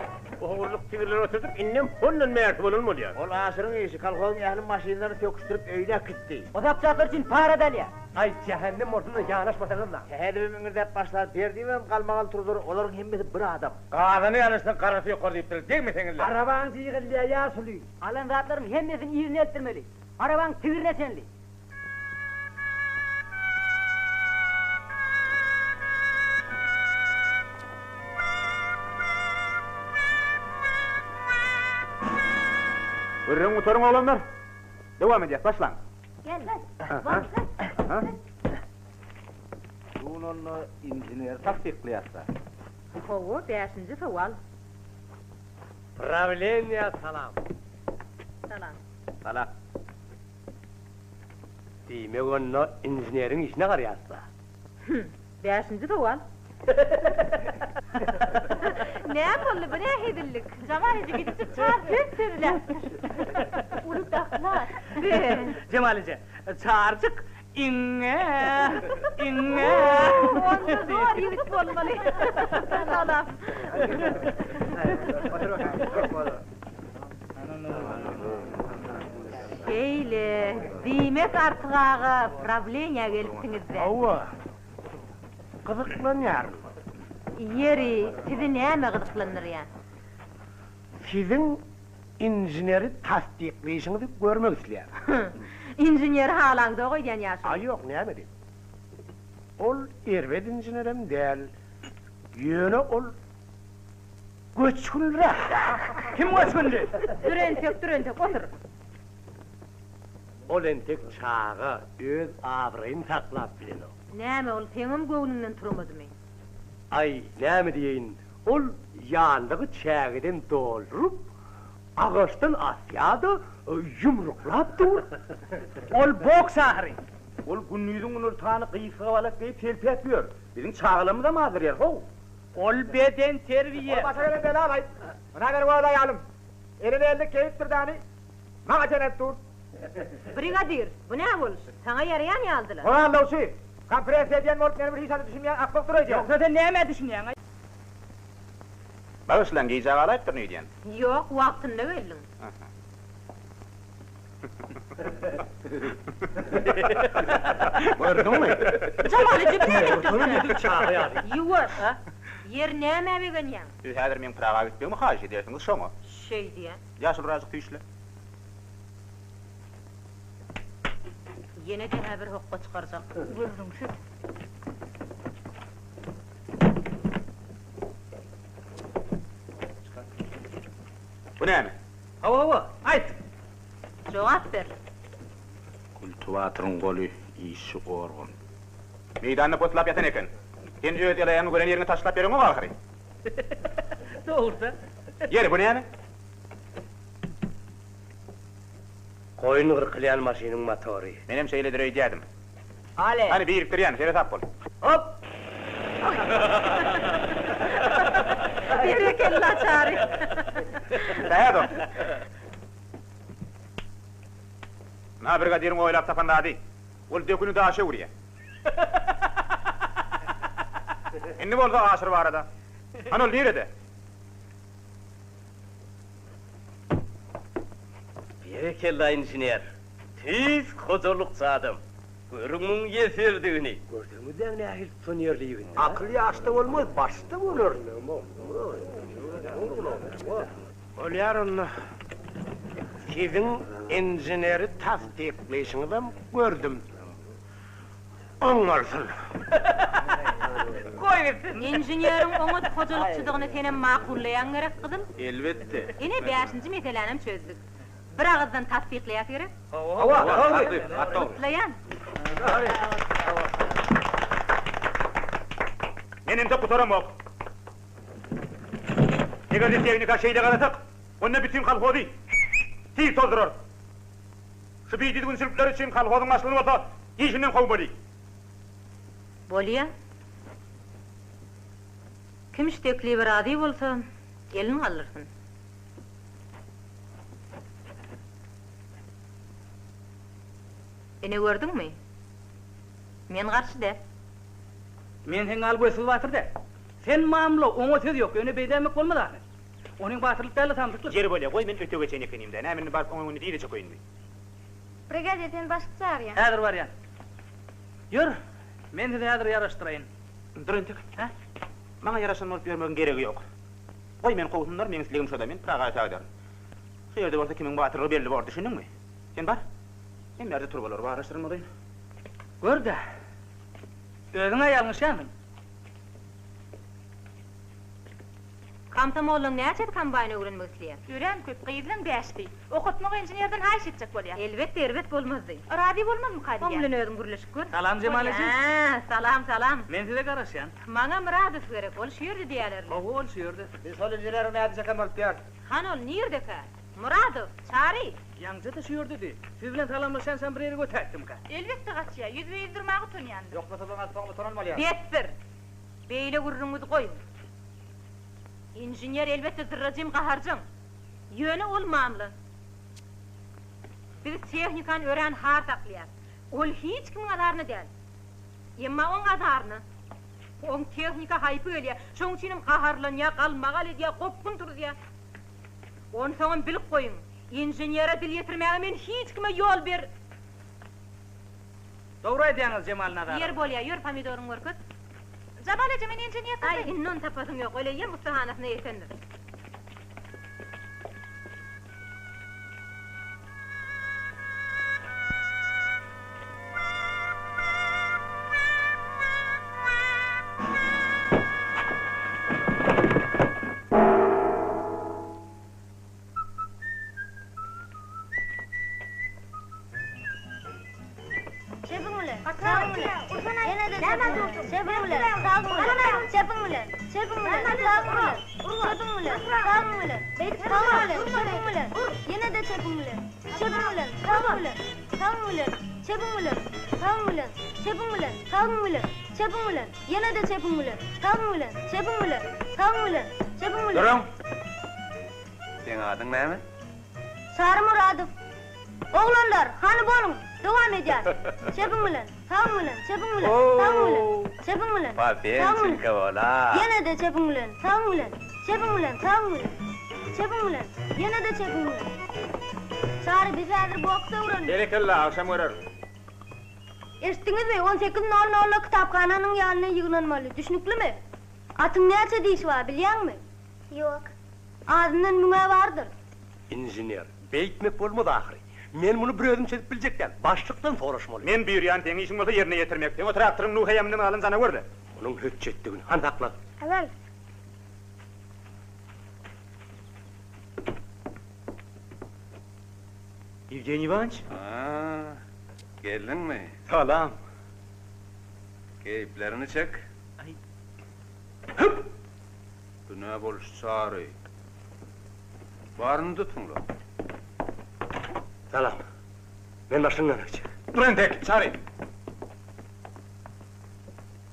Ogurlyk tigirleri oturdyp, indem hondan bärsi bolan bolýar. Ol Aşyryň işi, kolhozyň ähli maşynlaryny söküşdirip öýüne äkitdi. O zapçaslar üçin para-da alýar. Aý, jähennem bolsun-da, ýanaşmasaňyz-la. Sähedibem iňirdäp başlar, Berdibem galmagal turuzar, olaryň hemmesi bir adam. Gazany ýanaşsaň garasy ýokar diýipdir, degmeseňizle. Arabaň jygylýar, ýaşuly. Alan zatlaryň hemmesini yzyna eltdirmeli. Arabaň tigirine çenli. Gürrüň gutaryň oglanlar. Dowam edýäs, başlaň. Gel. Bu gün onda inženeri tassyklaýas-da. Hawa, bäşinji sowal. Prawleniýä salam. Salam. Salam. Diýmek onda inženeriň işine garýas-da. Hüm, bäşinji sowal. Näme boldy, bu nä hezillik? Jamal eje gidijik çar söz sözläpdir. Uly doklad. Be. Jemal eje, çarjyk iňňe, iňňe. Onda zor ýigit bolmaly. Salam. Şeýle, diýmek Artyk aga prawleniýä gelipsiňiz-dä. Hawa, gyzyklanýaryn. Ýeri, sizi näme gyzyklandyrýar? Siziň inženeri tassyklaýşyňyzy görmek isleýärin. Inženeri halaňzok öýdýän ýaşuly. Aý ýok, näme diýip. Ol erbet inženerem däl. Ýöne ol göçgünliräk. Kim göçgünli? Dur entek, dur entek, otur. Ol entek çaga, öz abraýyny saklap bilenok. Näme, ol seňem göwnüňden turmadymy? Aý, näme diýeýin, ol ýanlygy çägeden dolduryp, agaçdan asýa-da, ýumruklap dur. Ol boks ahyry. Ol gündiziň günortany gysga balak geýip selpäp ýör. Biziň çagalarymyzam azdyrýar, how! Ol bedenterbiýe. Ol başa gelen bela-laý. Muna meniň öz aýalym. Eline ellik geýipdir däni, maňa çenedip dur. Brigadir, bu nä boluş? Saňa ýaraýan ýalydylar. Ol aldawçy. Kompressiýa diýen bolup meni bir hiç zada düşünmeýän akmak dur öýdýär. Ýogsa sen nämä düşünýäň-aý? Bagyşlaň, gijä galaýypdyryn öýdýän. Ýok, wagtynda geldiň. Gördüňmi? Jamal eje bu näme etjek sen? Ýuwaş. Ýeri nämä begenýäň? Siz häzir meň Praga gitmegimi haýyş edýärsiňiz, şoňa. Şeý diýýän. Ýaşulyražyk süýşle. Ýene-de-hä bir hokga çykarjak. Gürrüňsiz. Bu näme? Hawa, hawa, aýt! Jogap ber. Gulty batyryň goly işçi gorgun. Meýdanda poslap ýatan eken. Sen öz el-aýagyňy gören ýeriňe taşlap ýöreňok ahyry. Dogry-da. Ýeri, bu näme? Goýun gyrkylýan maşynyň motory. Menem şeýledir öýdýädim. Ale. Hany, birikdirýän, seresap bol. Hop! Berekella, Çary. Sähet ol. Na brigadiriň oýlap tapan zady. Ol döküni daşa öwürýär. Indi bolsa Aşyr barada. Hany ol nirede? Berekella inžener. Tüýs hojalykçy adam. Görüň muň ýeserdigini. Gördüňizä nähili tutanýerli ýigit. Akyl ýaşda bolmaz, başda bolar. Bolýar onda. Siziň inženeri tassyklaýşyňyzam gördüm. Oň bolsun. Goý gitsin. Inženeriň oňat hojalykçydygyny senem makullaýaň gerek, gyzym? Elbetde. Ine, bäşinji meselänem çözdük. Bir agyzdan tassyklaýas gerek? Hawa, dogry, gaty dogry. Gutlaýan. Men entek gutaramok. Eger-de tehnika şeýle garasak, onda bütin kolhozy tiz tozdurarys. Şu bidüzgünçilikler üçin kolhozyň başlygyny bolsa işinden kowmaly. Bolýa. Kim şu teklibe razy bolsa, elini galdyrsyn. Ine gördüňmi? Men garşy däl. Men seň ýaly gözsüz batyr däl. Sen mamla, oňa söz ýok, ýöne beýdäýmek bolmaz ahyry. Onyň batyrlyk däl-de samsyklyk. Ýeri bolýa, goý men öte geçeýin ekenimdä, näme indi baryp oň öňünde dyza çökeýinmi? Brigadir seni başlyk çagyrýar. Häzir barýan. Ýör, men sizi häzir ýaraşdyraýyn. Dur entek. Hä? Maňa ýaraşan bolup ýörmegiň geregi ýok. Goý meni kowsunlar, meň islegim şo-da, men Praga ötägiderin. Şu ýerde bolsa kimiň batyrlygy belli bor, düşündiňmi? Sen bar. Men bärde turbalary barlaşdyryn bolaýyn. Gör-dä. Özüň-ä ýalňyşýansyň. Komsomollaň näçesi kombaýn öwrenmek isleýär? Örän köp, gyzlaň bäşisi. Okatmagy inženerden haýyş etjek bolýar. Elbetde, erbet bolmazdy. Razy bolmazmyka Oň diýýän. bilen özüň gürleşip gör. Salam Jemal eje. Hä, salam, salam. Men size garaşýan. Maňa Myradow gerek, ol şu ýerde diýýälerle. Hawa, ol şu ýerde. Biz şol inženeriň nädip çeken bolup ýörüs. Hany ol nirdekä? Myradow, Çary! Ýaňja-da şu ýerdedi. Siz bilen salamlaşýançam bir ýere götäýtdimkä? Elbetde gaçýar, ýüzbe-ýüz durmaga utanýandyr. Ýoklasa doňaz soň utanan bolýar. Besdir! Beýle gürrüňiňizi goýuň. Inžener elbetde zyrrajym gaharjaň. Ýöne ol mamla. Biz tehnikany örän har saklaýas. Ol hiç kimiň azaryna däl. Emma oň azaryna. Oň tehnika haýpy gelýär. Şoň üçinem gaharlanýar, galmagal edýär, gopgun turuzýar. Onsoňam bilip goýuň, inženere dil ýetirmäge men hiç kime ýol ber. Dogry aýdýaňyz Jemal Nazarow. Ýeri bolýa, ýör pomidoryňy görkez. Jamal eje men inžener Aý, tapyn. indi ony tapasyň ýok, ol eýýäm ussahanasyna ýetendir. Çepiň bilen, sagyň bilen, ýene-de çepiň bilen, çepiň bilen, sagyň bilen, çepiň bilen, çepiň bilen, sagyň bilen, çepiň bilen, sagyň bilen, sagyň bilen, çepiň bilen, ýene-de çepiň bilen, çepiň bilen, sagyň bilen, sagyň bilen, çepiň bilen, sagyň bilen, çepiň bilen, sagyň bilen, çepiň bilen, ýene-de çepiň bilen, sagyň bilen, çepiň bilen, sagyň bilen, çepiň bilen. Duruň! Seň adyň näme? Çary Myradow. Oglanlar, hany boluň, dowam edýäs. Çepiň bilen, sagyň bilen, çepiň bilen, sagyň bilen, çepiň bilen, sagyň bilen. Ýene-de çepiň bilen, sagyň bilen, çepiň bilen, sagyň bilen, çepiň bilen, ýene-de çepiň bilen. Çary, biz häzir boks öwrendik. Berekella, agşam göreris. Eşitdiňizmi, on sekiz nol nolda kitaphananyň ýanyna ýygnanmaly, düşnüklimi? Atyň näçe dişi bar, bilýäňmi? Ýok. Azyndan müň-ä bardyr. Inžener, beýtmek bolmaz ahyry. Men muny bir özüm çözüp biljek däl. Başlykdan soraşmaly. Men buýurýan, seň işiň bolsa ýerine ýetirmek. Seň o traktoryň Nuh heýeminden galan janawer-le. Onuň hötjetdigini han sakla. Alan. Ýewgeniý Iwanyç. A, geldiňmi? Salam. Keýpleriňi çek. Aý. Hüp! Bu nä boluş Çary? Baryny tutuň-la. Salam. Men başlygyň ýanyna gitjek. Dur entek, Çary.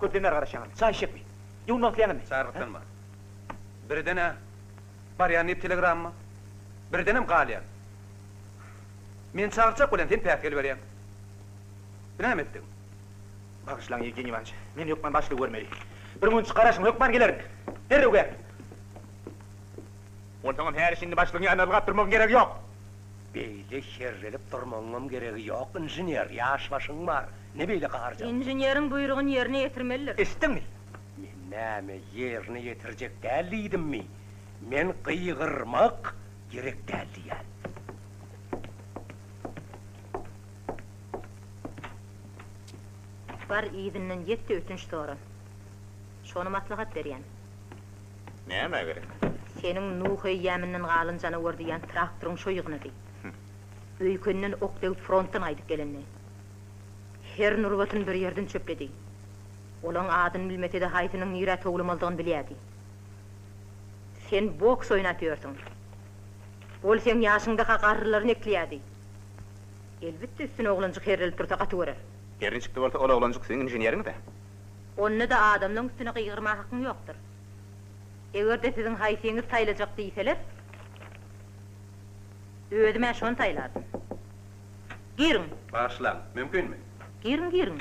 Köpden bäri garaşýaňyz. Çaý içjekmi? Ýuwunmak isleýäňizmi? Çary gyssanma. Birden-ä barýan diýip telegramma, birdenem galýan. Men çagyrjak bolýan, sen päsgel berýäň. Bu näme etdigiň? Bagyşlaň, Ýewgeniý Iwanyç, men hökman başlygy görmeli. Bir günçük garaşyň, hökman gelerin. Derrew gel. Onsoňam häli-şindi başlygyň ýanyna ylgap durmagyň geregi ýok. Beýle herrelip durmagyňam geregi ýok, inžener, ýaş başyň bar. Ne beýle gaharjaň? Inženeriň buýrugyny ýerine ýetirmelidir. Eşitdiňmi? Men näme, ýerine ýetirjek däl diýdimmi? Men gygyrmak gerek däl diýýän. Bar yzyndan ýet-de ötünç sora. Şony maslahat berýän. Nämä gerek? Seniň Nuh eýýäminden galan janawar diýýän traktoryň şo ýygnady. Öýkenden ok degip frontdan gaýdyp gelende. Her nurbatyny bir ýerden çöpledi. Olaň adyny bilmese-de haýsynyň nirä towlamalydygyny bilýärdi. Sen boks oýnap ýörsüň. Ol seň ýaşyňdaka garrylaryny ekleýärdi. Elbetde üstüne oglanjyk herrelip dursa gaty görer. Her niçik-de bolsa ol oglanjyk siziň inženeriňiz-ä. Onda-da adamlaň üstüne gygyrmaga hakyň ýokdur. Eger-de siziň haýsyňyz saýlajak diýseler, özüm-ä şony saýlardym. Giriň! Bagyşlaň, mümkinmi? Giriň, giriň!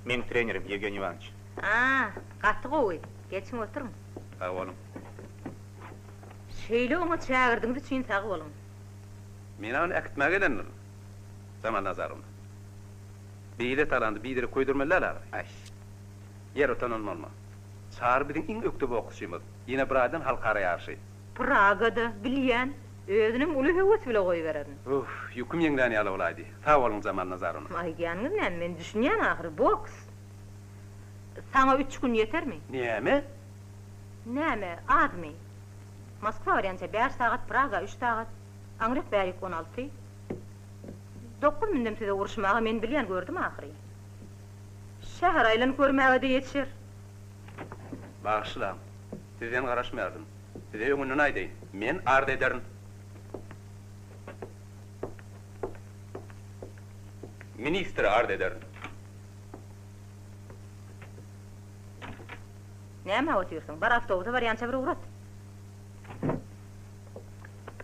Meň trenerim, Ýewgeniý Iwanyç. A, gaty gowy. Geçiň oturyň. Sag boluň. Şeýle oňat şägirdiňiz üçin sag boluň. Men-ä ony äkitmäge gelendirin, Jamal Nazarowna. Beýle talandy biderek köýdürmeli däl ahyry. Aý, ýer utanan bolma. Çary biziň iň ökde boksçymyz. Ýene bir aýdan halkara ýaryşy. Pragada, bilýän. Özünem uly höwes bile goýbererin. Uff, ýüküm ýeňlän ýaly bolaýdy. Sag boluň, Jamal Nazarowna. Aýdýanyňyz näme, men düşünýän ahyry, boks. Saňa üç gün ýetermi? Näme? Näme, azmy? Moskwa barýança bäş sagat, Praga üç sagat, aňryk bärik 16. Dokuz mündem size uruşmaga men bilýän, gördüm ahyry. Şäher aýlanyp görmäge-de ýetişer. Bagyşlaň, sizden garaşmaýardym. Size öňünden aýdaýyn, men arz ederin. Ministre arz ederin. Nämä otyrsyň? Bar awtobusa barýança bir ugrat.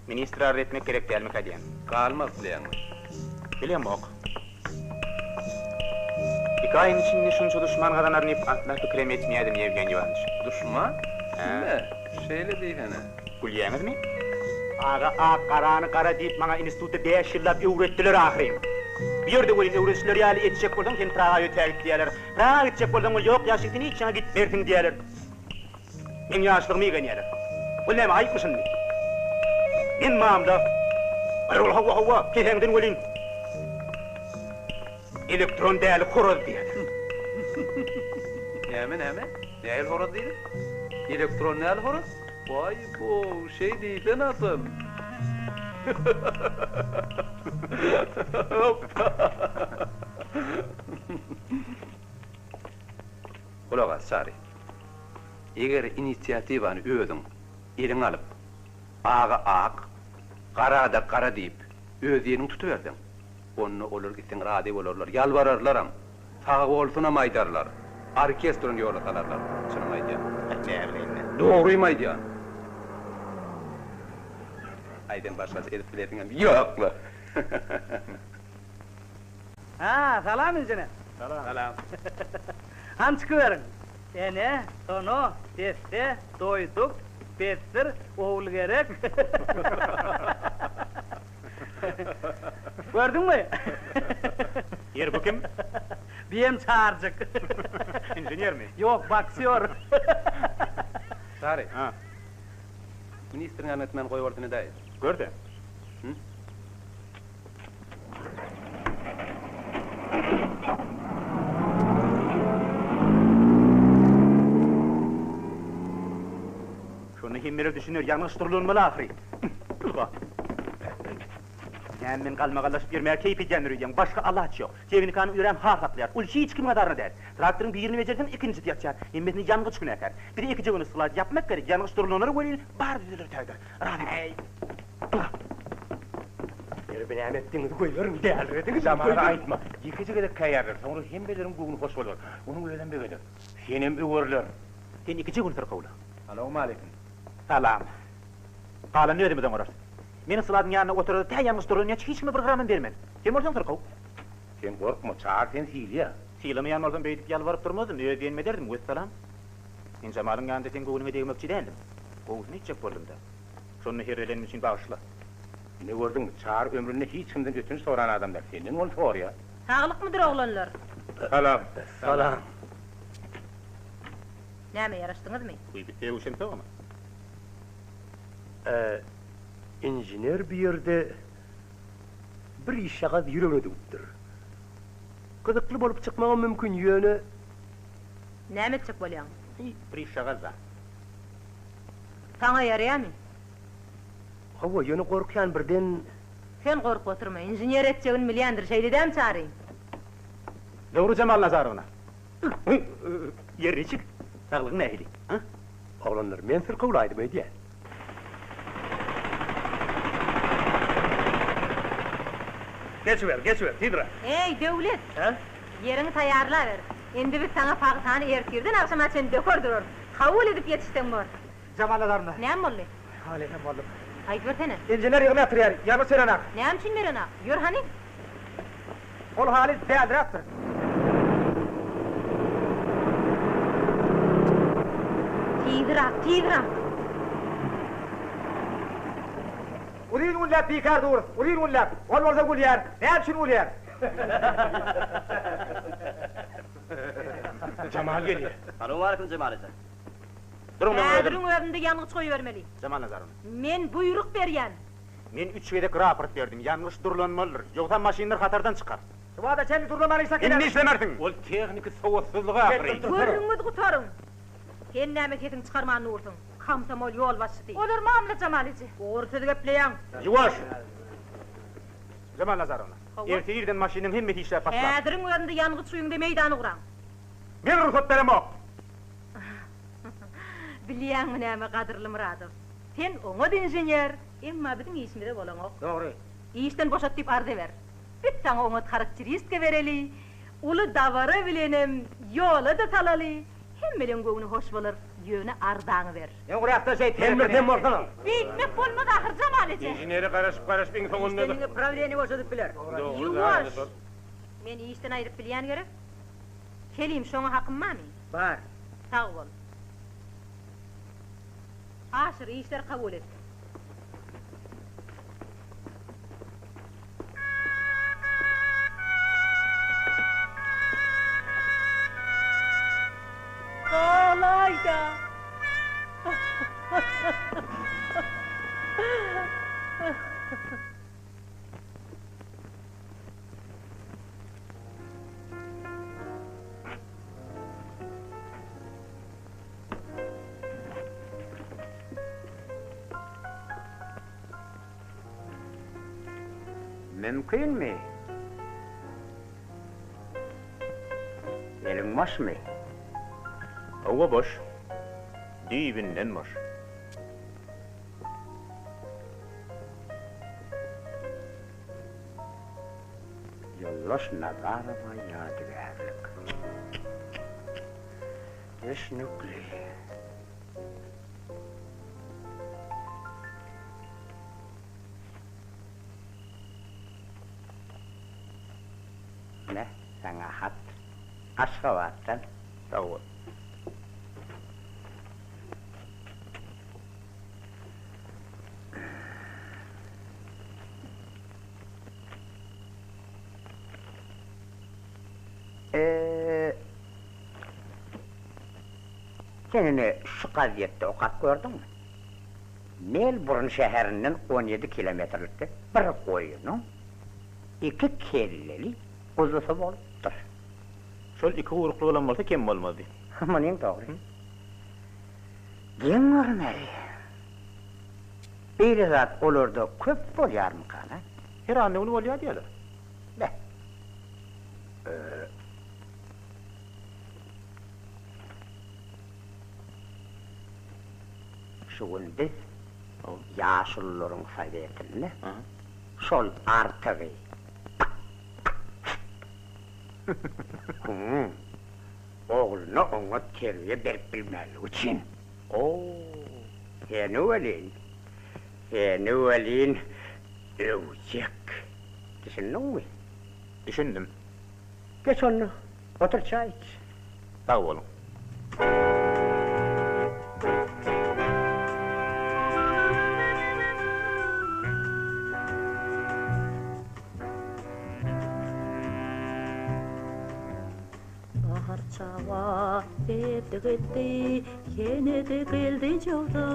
Ministre arz etmek gerek dälmikä diýýän. Galmaz diýýäňmi? Bilemok. Iki aýyň içinde şunça duşman gazanaryn diýip asla pikirem etmeýärdim, Ýewgeniý Iwanyç. Duşman? Kime? Şeýle diýsene. Gülýäňizmi? Aga ak, garany gara diýip maňa institutda bäş ýyllap öwretdiler ahyryn. Bu ýerde welin öwredişleri ýaly etjek bolsaň sen Praga ötägit diýýärler. Praga gitjek bolsaň ol ýok ýaşy sen hiç ýaňa gitmersiň diýýärler. Meň ýaşlygymy igenýärler. Ol näme aýypmy şindi? Men mamla. Aý ol hawa hawa, keseňden welin elektron däli horaz diýýärler. Näme näme? Nähili horaz diýdiň? Elektron däli horaz? Waý-bow, şeý diýsene asyl. Gulak as, Çary. Eger inisiatiwany özüň eliňe alyp, aga ak, gara-da gara diýip, öz diýeniňi tutuberseň, onda olar gitseň razy bolarlar, ýalbararlaram, sagbolsunam aýdarlar, orkestrini ýola salarlar. Çynymy aýdýan. Näbileýin-dä. Dogrymy aýdýan. Aý, sen başgaça edip bilesiňem ýok-la. Hä, salam inžener. Salam. Salam. Hany çykyberiň. Ene, sono, desse, doýduk, besdir, Ogulgerek. Gördüňmi? Ýeri bu kim? Biem Çarjyk. Inženermi? Ýok, boksýor. Çary. Ha. Ministriň ýanyna gitmän goýbolsun edäý. Gör-de. Hü? Şonda hemmeler düşüner, ýalňyş durlanmaly ahyry. Ylga. Näme men galmagallaşyp ýörmäge keýp edýändir öýdýäň, başga alaç ýok. Tehnikany örän har saklaýar, ol hiç kimiň azaryna däl. Traktoryň birini bejerseň, ikinjisi ýatýar. Hemmesine ýangyç günäkär. Bize ekije güne sklad ýapmak gerek, ýangyç durlanara welin, bary düzeler tägdir. Razy bol. Ýeri bi näme etdiňiz goýberiň dälirediňiz Jamala aýtma. Ýekeje gezek käýärler, soňra hemmeleriň göwni hoş bolar. Onuň özem begener. Senem öwerler. Sen ikije gün syrkawla. Salowmaleýkim. Salam. Galanyny özümiz oňararys. Meni skladyň ýanynda oturada tä ýangyç durlanýança hiç kime bir gramam bermen. Sen bolsaň syrkaw. Sen gorkma, Çary seni sylaýar. Sylamaýan bolsam beýdip ýalbaryp durmazdym, öz diýenimi ederdim, wessalam. Men Jemalyň ýanynda seň göwnüňe degmekçi däldim. Gowusyny etjek boldum-da. Şonda herrelenim üçin bagyşla. Ine gördüňmi, Çary ömründe hiç kimden ötünç soran adam däl, senden ony soraýar. Saglykmydyr oglanlar? Salam. Salam. Näme, ýaraşdyňyzmy? Wiý, biz sögüşemsogam. Ä, inžener bu ýerde bir işjagaz ýüregine düwüpdir. Gyzykly bolup çykmagam mümkin, ýöne. Näme etjek bolýaň? Heý, bir işjagaz-da. Saňa ýaraýamy? Hawa, ýöne gorkýan birden. Sen gorkup oturma, inžener etjegini bilýändir, şeýle dämi Çary? Dogry Jemal Nazarowna. Ýeri niçik? Saglygyň nähili? A? Oglanlar, men syrkawlaýdym öýdýän. Geçiber, geçiber, tizräk. Eý, Döwlet! Hä? Ýeriňi taýýarlaber. Indi biz saňa pagtany ertirden agşama çenli döker durarys. Kabul edip ýetişseň bor. Jemal Nazarowna. Näme boldy? Halyfam boldum. Aýdybersene. Inžener ýygyn ýatyrýar, ýalňyş berenak. Näme üçin berenak? Ýör hany. Ol halys däldiräpdir. Tizräk, tizräk! Uzyn günläp bikär durus, uzyn günläp. Ol bolsa gülýär. Näme üçin gülýär? Jemal gelýär. Salowmaleýkim Jemal eje. Duruň meň özüm. Häziriň özünde ýangyç goýbermeli. Jemal Nazarowna. Men buýruk berýän. Men üç gezek raport berdim, ýangyç durlanmalydyr, ýogsam maşynlar hatardan çykar. Şu wagta çenli durlaman işläp gelýär. Indi işlemersiň! Ol tehniki sowatsyzlyk ahyry. Gürrüňiňizi gutaryň. Sen näme sesiňi çykarman dursuň, komsomol ýolbaşçysy? Olar mamla Jemal eje. Dogry söz gepleýäň. Ýuwaş! Jemal Nazarowna, Hawa. ertir irden maşynyň hemmesi işläp başlar. Häziriň özünde ýangyç guýuň-da meýdana ugraň. Men rugsat beremok! Bilýäňmi näme, gadyrly Myradow, sen oňat inžener, emma biziň işimize bolaňok. Dogry. Işden boşat diýip arza ber. Biz saňa oňat harakteristika bereli, uly dabara bilenem ýola-da salaly, hemmeleň göwni hoş bolar, ýöne arzaňy ber. Öňräkde şeýtmeli Sen bir dem bolsana. Beýtmek bolmaz ahyr, Jemal eje. Inženere garaşyp-garaşyp iň soňunda-da. Işden prawleniýe boşadyp biler. Ýuwaş! Men işden aýryp bilýän gerek? Selim, şoňa hakym barmy? Bar. Sag bol. Aşyr, işleri kabul et. Galaýda. Mümkinmi? Eliň boşmy? Hawa boş. Düýbünden boş. Ýoldaş Nazarowa ýadygärlik. Düşnükli. Ine, saňa hat. Aşgabatdan. Sag bol. Sen ine şu gazetde okap gördüňmi? Melburn şäherinden on ýedi kilometrlikde bir goýnuň iki kelleli guzusy bolupdyr. Şol iki guýrukly bolan bolsa kem bolmazdy. Munyň dogry. Geň görmeli. Beýle zat olarda köp bolýarmykan-a? Her anna güni bolýar diýýärler. Beh. Şu gün biz ýaşulularyň sowetinde şol Artygy ogluna oňat terbiýe berip bilmänligi üçin. Seni welin. Seni welin öwjek. Düşündiňmi? Düşündim. Geç onda, otur çaý iç. Sag boluň. Bahar çaga sepdi gitdi, ýene-de geldi jöwza.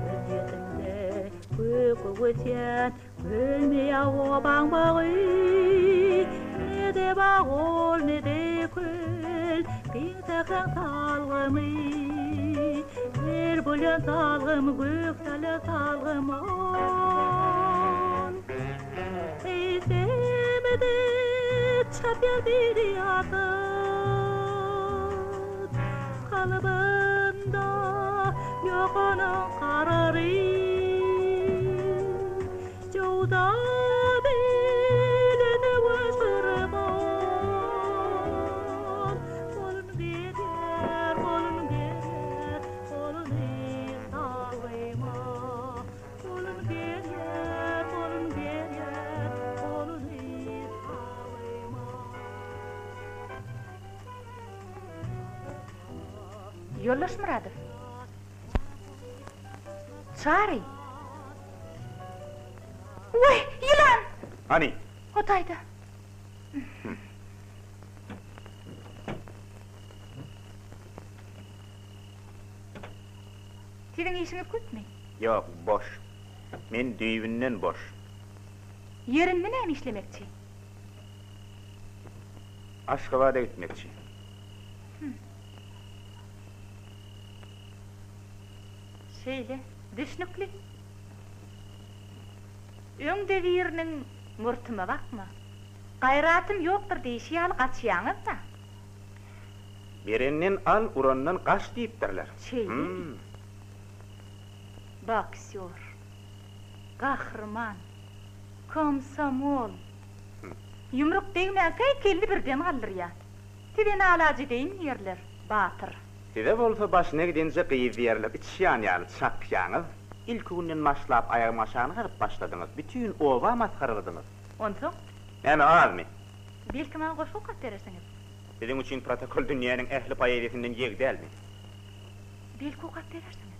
Gözýetimde göge ösýän Gölmeýär obaň bagy. Ne-de bag ol, ne-de köl, giň sähraň salgymy. Her bolýan salgym, gök salýan salgym ol. Eýsemede çapýar bir ýazyt, Kalbynda ýok onuň karary. Jowza bilen öwüş gurban, Golun berýär, golun berýär, goluny salgyma. Golun berýär, golun berýär, goluny salgyma. Ýoldaş Myradow. Çary! Waý, ýylan! Hany? O taýda. Siziň işiňiz köpmi? Ýok, boş. Men düýbünden boş. Ýerinde näme işlemekçi? Aşgabada gitmekçi. Hüm. Şeýle, düşnükli. Öňde biriniň murtuma bakma, gaýratym ýokdur diýşi ýaly gaçýaňyz-da. Berenden al, urandan gaç diýipdirler. Şeýlemi? Boksýor. Gahryman. Komsomol. Ýumruk degmänkä kelli birden galdyrýa. Size nalaç edeýin diýerler, batyr. Size bolsa başyna gidenje gyz diýerler, içýan ýaly çakýaňyz. Ilki günden başlap aýagymyň aşagyna gazyp başladyňyz, bütin oba masgaraladyňyz. Onsoň? Näme, azmy? Belki maňa goşgy okap berersiňiz? Siziň üçin protokol dünýäniň ähli poeziýasyndan ýeg dälmi? Belki okap berersiňiz?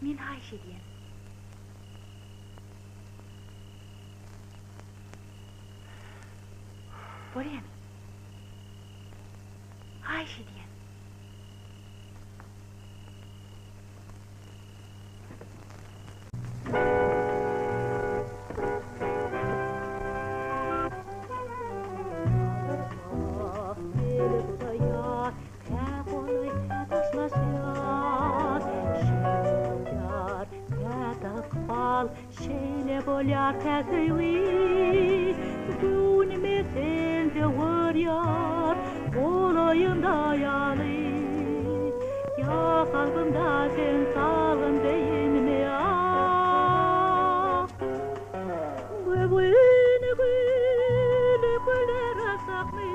Men haýyş edýän. Bolýamy? Haýyş edýän. Şeýle bolýar tä söýgi Göwnüme sen-de görýär Golaýymda ýaly Ýa kalbymda sen salgym deýinmi ah Göwün güli güller açjakmy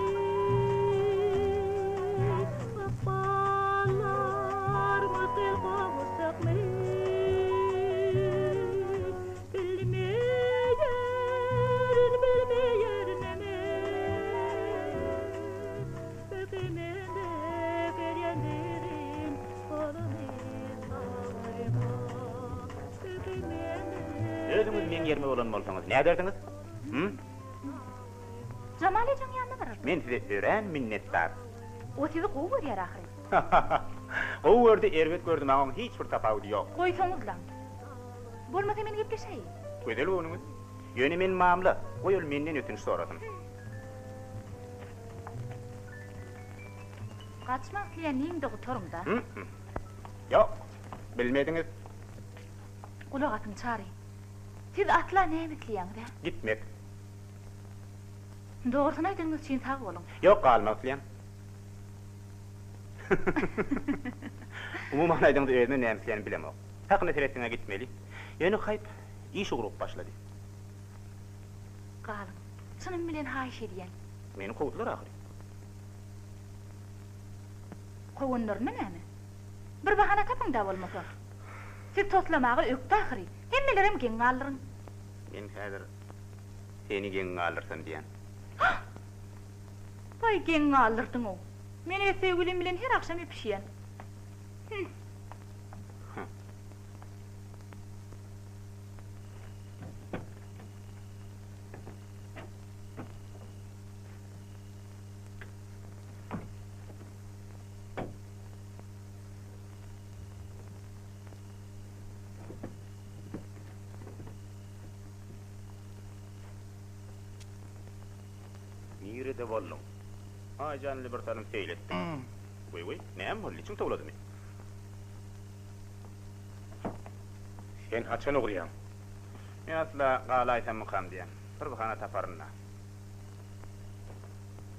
Ykballarmyz gel gowuşjakmy Bilmeýärin, bilmeýärin men. Belki men-de gelýändirin goluny salgyma. Belki men-de Özüňiz meň ýerime bolan bolsaňyz näderdiňiz? Hüm? Jamal ejeň ýanyna bararsyň. Men size örän minnetdar. O sizi gowy görýär ahyryn. Gowy gördi, erbet gördi, maňa oň hiç bir tapawudy ýok. Goýsaňyzlaň. Bolmasa men gepleşäýin. Gözel göwnüňiz. Ýöne men mamla, goý ol menden ötünç sorasyn. Gaçmak isleýänligiňde gutaryň-da. Ýok, bilmediňiz. Gulak asyň, Çary. Siz asla näme isleýäňiz, ä? Gitmek. Dogrusyny aýdanyňyz üçin sag boluň. Ýok, galmak isleýän. Umuman aýdaňda özümem näme isleýänimi bilemok. Hakyna seretseň-ä gitmeli. Ýöne haýp, iş ugrugyp başlady. Galyň. Çynym bilen haýyş edýän. Meni kowdular ahyry. Kowanlaryna näme? Bir bahana tapyň-da bolmasa. Siz toslamaga ökde ahyry. Hemmelerem geň galdyryň. Men häzir seni geň galdyrsam diýýän. Hah! Baý geň galdyrdyň-ow. Men öz söýgülim bilen her agşam öpüşýän. Hüm. Hüm. Nirede bolduň? Aýjan ile bir salym seýil etdik. Weý-weý, näme boldy, içiň towladymy? Sen haçan ugraýaň? Men asla galaýsammykam diýýän. Bir bahana taparyn-da.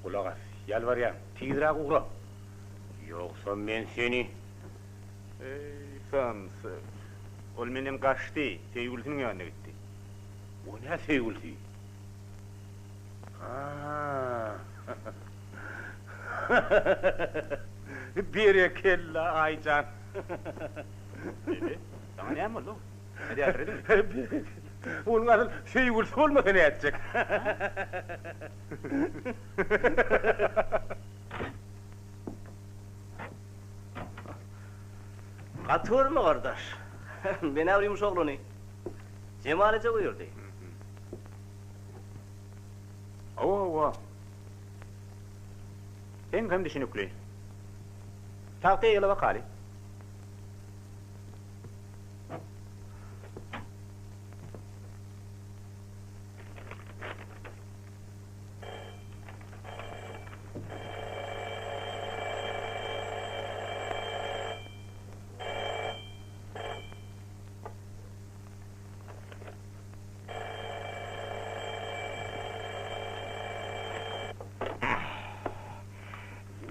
Gulak as, ýalbarýan, tizräk ugra! Ýogsa men seni. Eý, samsyk! Ol menden gaçdy, söýgülisiniň ýanyna gitdi. O nä söýgülisi? Ha-ha! Berekella, Aýjan! Bebe, saňa näme boldy-ow? Nädýärdiň? Onuň asyl söýgülisi bolmasa nätjek? Gaty görme gardaş. Men-ä bir ýumuş oglany. Jemal eje buýurdy. Hawa, hawa. Seňkem düşünikli. Tagta eýle bakaly.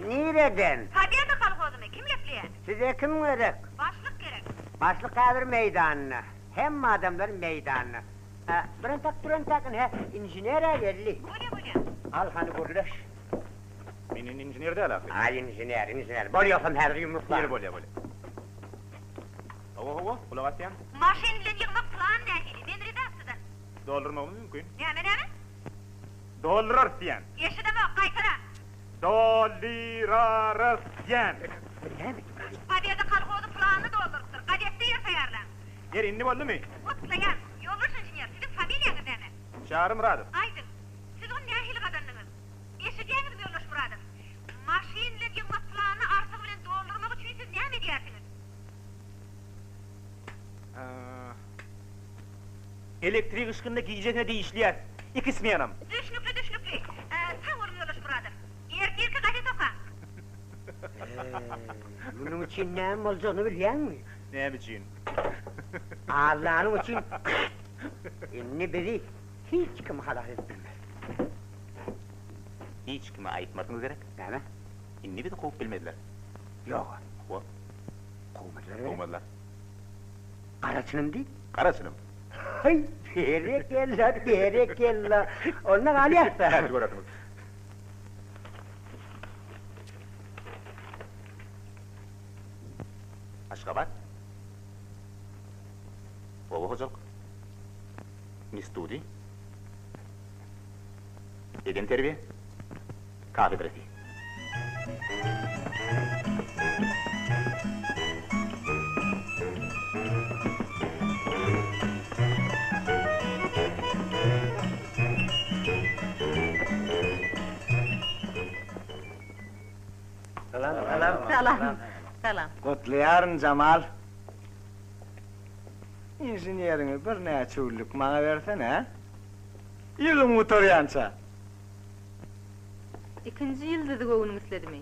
Nireden? Pobeda kolhozyny, kim gepleýär? Size kim gerek? Başlyk gerek. Başlyk häzir meýdanda. Hemme adamlar meýdanda. Durantak, durantak, ine, inžener-ä geldi. Bolýa, bolýa. Al, hany gürleş. Men indi inžener däl ahyry. Aý, inžener, inžener. Bol ýogsam häzir ýumruklaryn. Ýeri bolýa, bolýa. Hawa, hawa, gulak asýan. Maşyn bilen ýygmak plan nähili? Men redaksiýadan. Doldurmagymyz mümkin. Näme, näme? Doldurarys diýýän. Eşidemok, gaýtala. Doldyrarys diýýän. Pobeda kolhozy planyny doldurypdyr. Gazetde ýer taýýarlaň. Ýeri, indi boldumy? Gutlaýan. Ýoldaş inžener, siziň familiýaňyz näme? Çary Myradow. Aýdyň, siz ony nähili gazandyňyz? Eşidýäňizmi, ýoldaş Myradow? Maşyn bilen ýygmak planyny artygy bilen doldurmak üçin siz näme edýärsiňiz? Elektrik yşkynda gijesine-de işleýäs. Iki smenam. Düşnükli, düşnükli. Sag boluň, ýoldaş Myradow. Ertirki gazet okaň. Munuň üçin näme boljagyny bilýäňmi? Näme üçin? Allanyň üçin indi bizi hiç kim halas edip bilmez. Hiç kime aýtmarsyňyz gerek? Näme? Indi bizi kowup bilmezler. Ýog-a. Hawa. Kowmadylar gerek? Kowmazlar. Gara çynym diý. Gara çynym. Haý, berekella, berekella. Onda galýas-da. Häzir görersiňiz. Aşgabat. Oba hojalyk instituty. Bedenterbiýe kafedrasy. Salam, salam. Salam, salam. Gutlaýaryn, Jamal. Inženeriňi birnäçe günlük maňa bersene, hä? Ýylym gutarýança. Ikinji ýyldyzy göwnüň isledimi?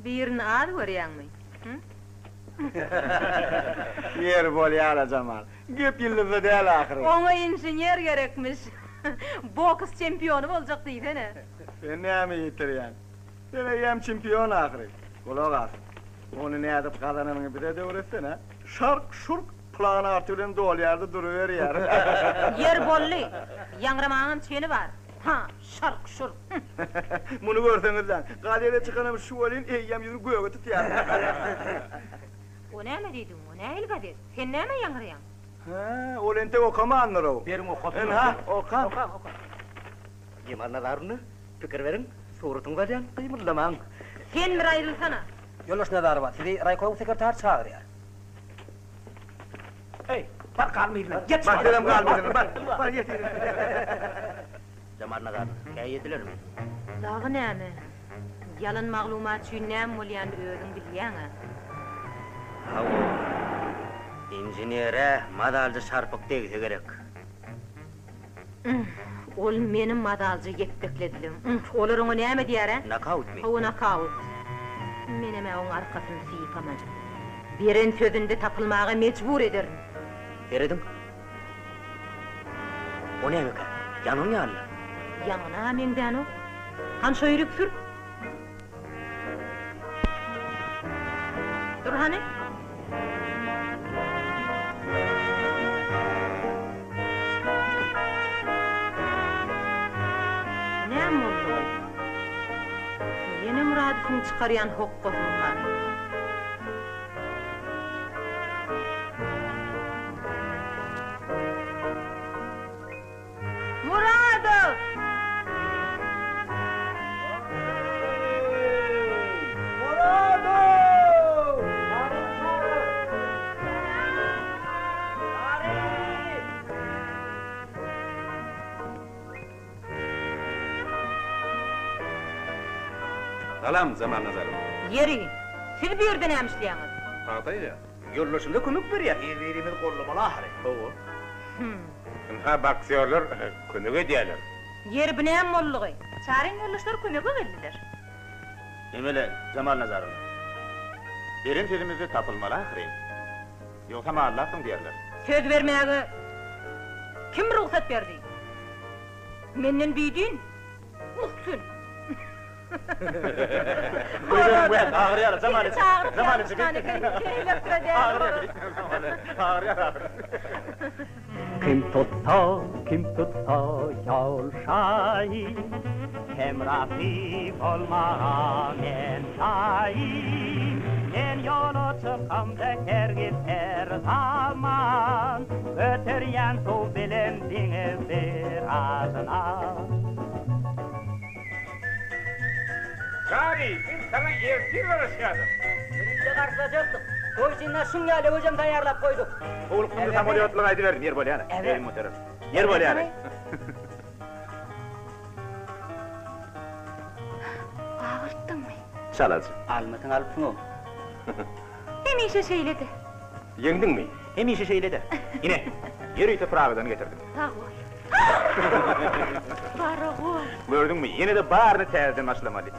Birini az görýäňmi? Hü? Ýeri bolýar-a, Jamal. Gep ýyldyzda däl ahyry. Oňa inžener gerekmiş. Boks çempiony boljak diýsene. Sen näme ýitirýäň? Sen eýýäm çempion ahyry. Gulak as. Ony nädip gazananyňy bize-de öwretsene. Şark-şurk plan arty bilen dolýar-da duruberýär. Ýer boldy. Ýaňramagyňam çeni bar. Ha, şark-şurk. Muny görseňizläň, gazete çykanam şu welin eýýäm ýüzüni göge tutýar. O näme diýdiň, o nähili gazet? Sen nämä ýaňraýaň? Hä, ol entek okamandyr-ow. Beriň okasyn. Ynha, okaň. Okaň, okaň. Jemal Nazarowna, pikir beriň, suratyňyzy alýan, gymyldamaň. Sen bir aýrylsana. Ýoldaş Nazarowa, sizi raýkomyň sekretary çagyrýar. Eý, bar galma yzyna, geç! Bar, senem galma yzyna, bar, bar ýet yzyna. Jemal Nazarowna, käýedilermi? Dagy näme? Ýalan maglumat üçin näme bolýanyny özüň bilýäň-ä. Hawa, inženere mazalyja şarpyk degse gerek. Ol meni mazalyja ýepbeklediler. Olar oňa näme diýer-ä? Nokautmy? Hawa, nokaut. Menem-ä oň arkasyny sypaman. Beren sözünde tapylmaga mejbur ederin. Serediň. O nämekä? Ýangyn ýaly-la. Ýangyna-ha meňzänok. Hany şo ýerik sür. Dur hany. Näme boldugy? Ýene Myradowyň çykarýan hokgasymyka? Muradow! Muradow! Salam, Jemal Nazarow. Ýeri, siz bu ýerde näme işleýäňiz? Pagta ýygýas. Ýoldaşymyza kömek berýäs. Bir-birimizi gollamaly ahyry. Hawa. Hüm. Ynha, boksýorlar kömek edýärler. Ýeri, bu näme boldugy? Çaryň ýoldaşlary kömege geldiler. Emele, Jemal Nazarowna. Beren sözümizde tapylmaly ahyryn. Ýogsam aldapsyň diýerler. Söz bermäge kim rugsat berdi? Menden bidin, muhsyn. Seni çagyryp ýalňyşman ekeniň, elektro däl ol. Kim tutsa, kim tutsa ýol şaýy, Hemrasy bolmaga men taýyn. Men ýola çykamda hergiz her zaman, Göterýän suw bilen deňiz bir azyna. Çary, biz saňa ertir garaşýardyk. Ýörite garşylajakdyk. Toý üçin şuň ýaly öwejem taýýarlap goýduk. Howlukdym-da samolýotly gaýdyberdim, ýer bolýar-a. Elim göterer. Ýer bolýar-a. Agyrtdyňmy? Çalaja. Almasyňy alypsyň-ow. Hemişe şeýle-de. Ýeňdiňmi? Hemişe şeýle-de. Ine, ýörite Pragadan getirdim. Sag bol. Garagol. Gördüňmi, ýene-de baryny täzeden başlamaly.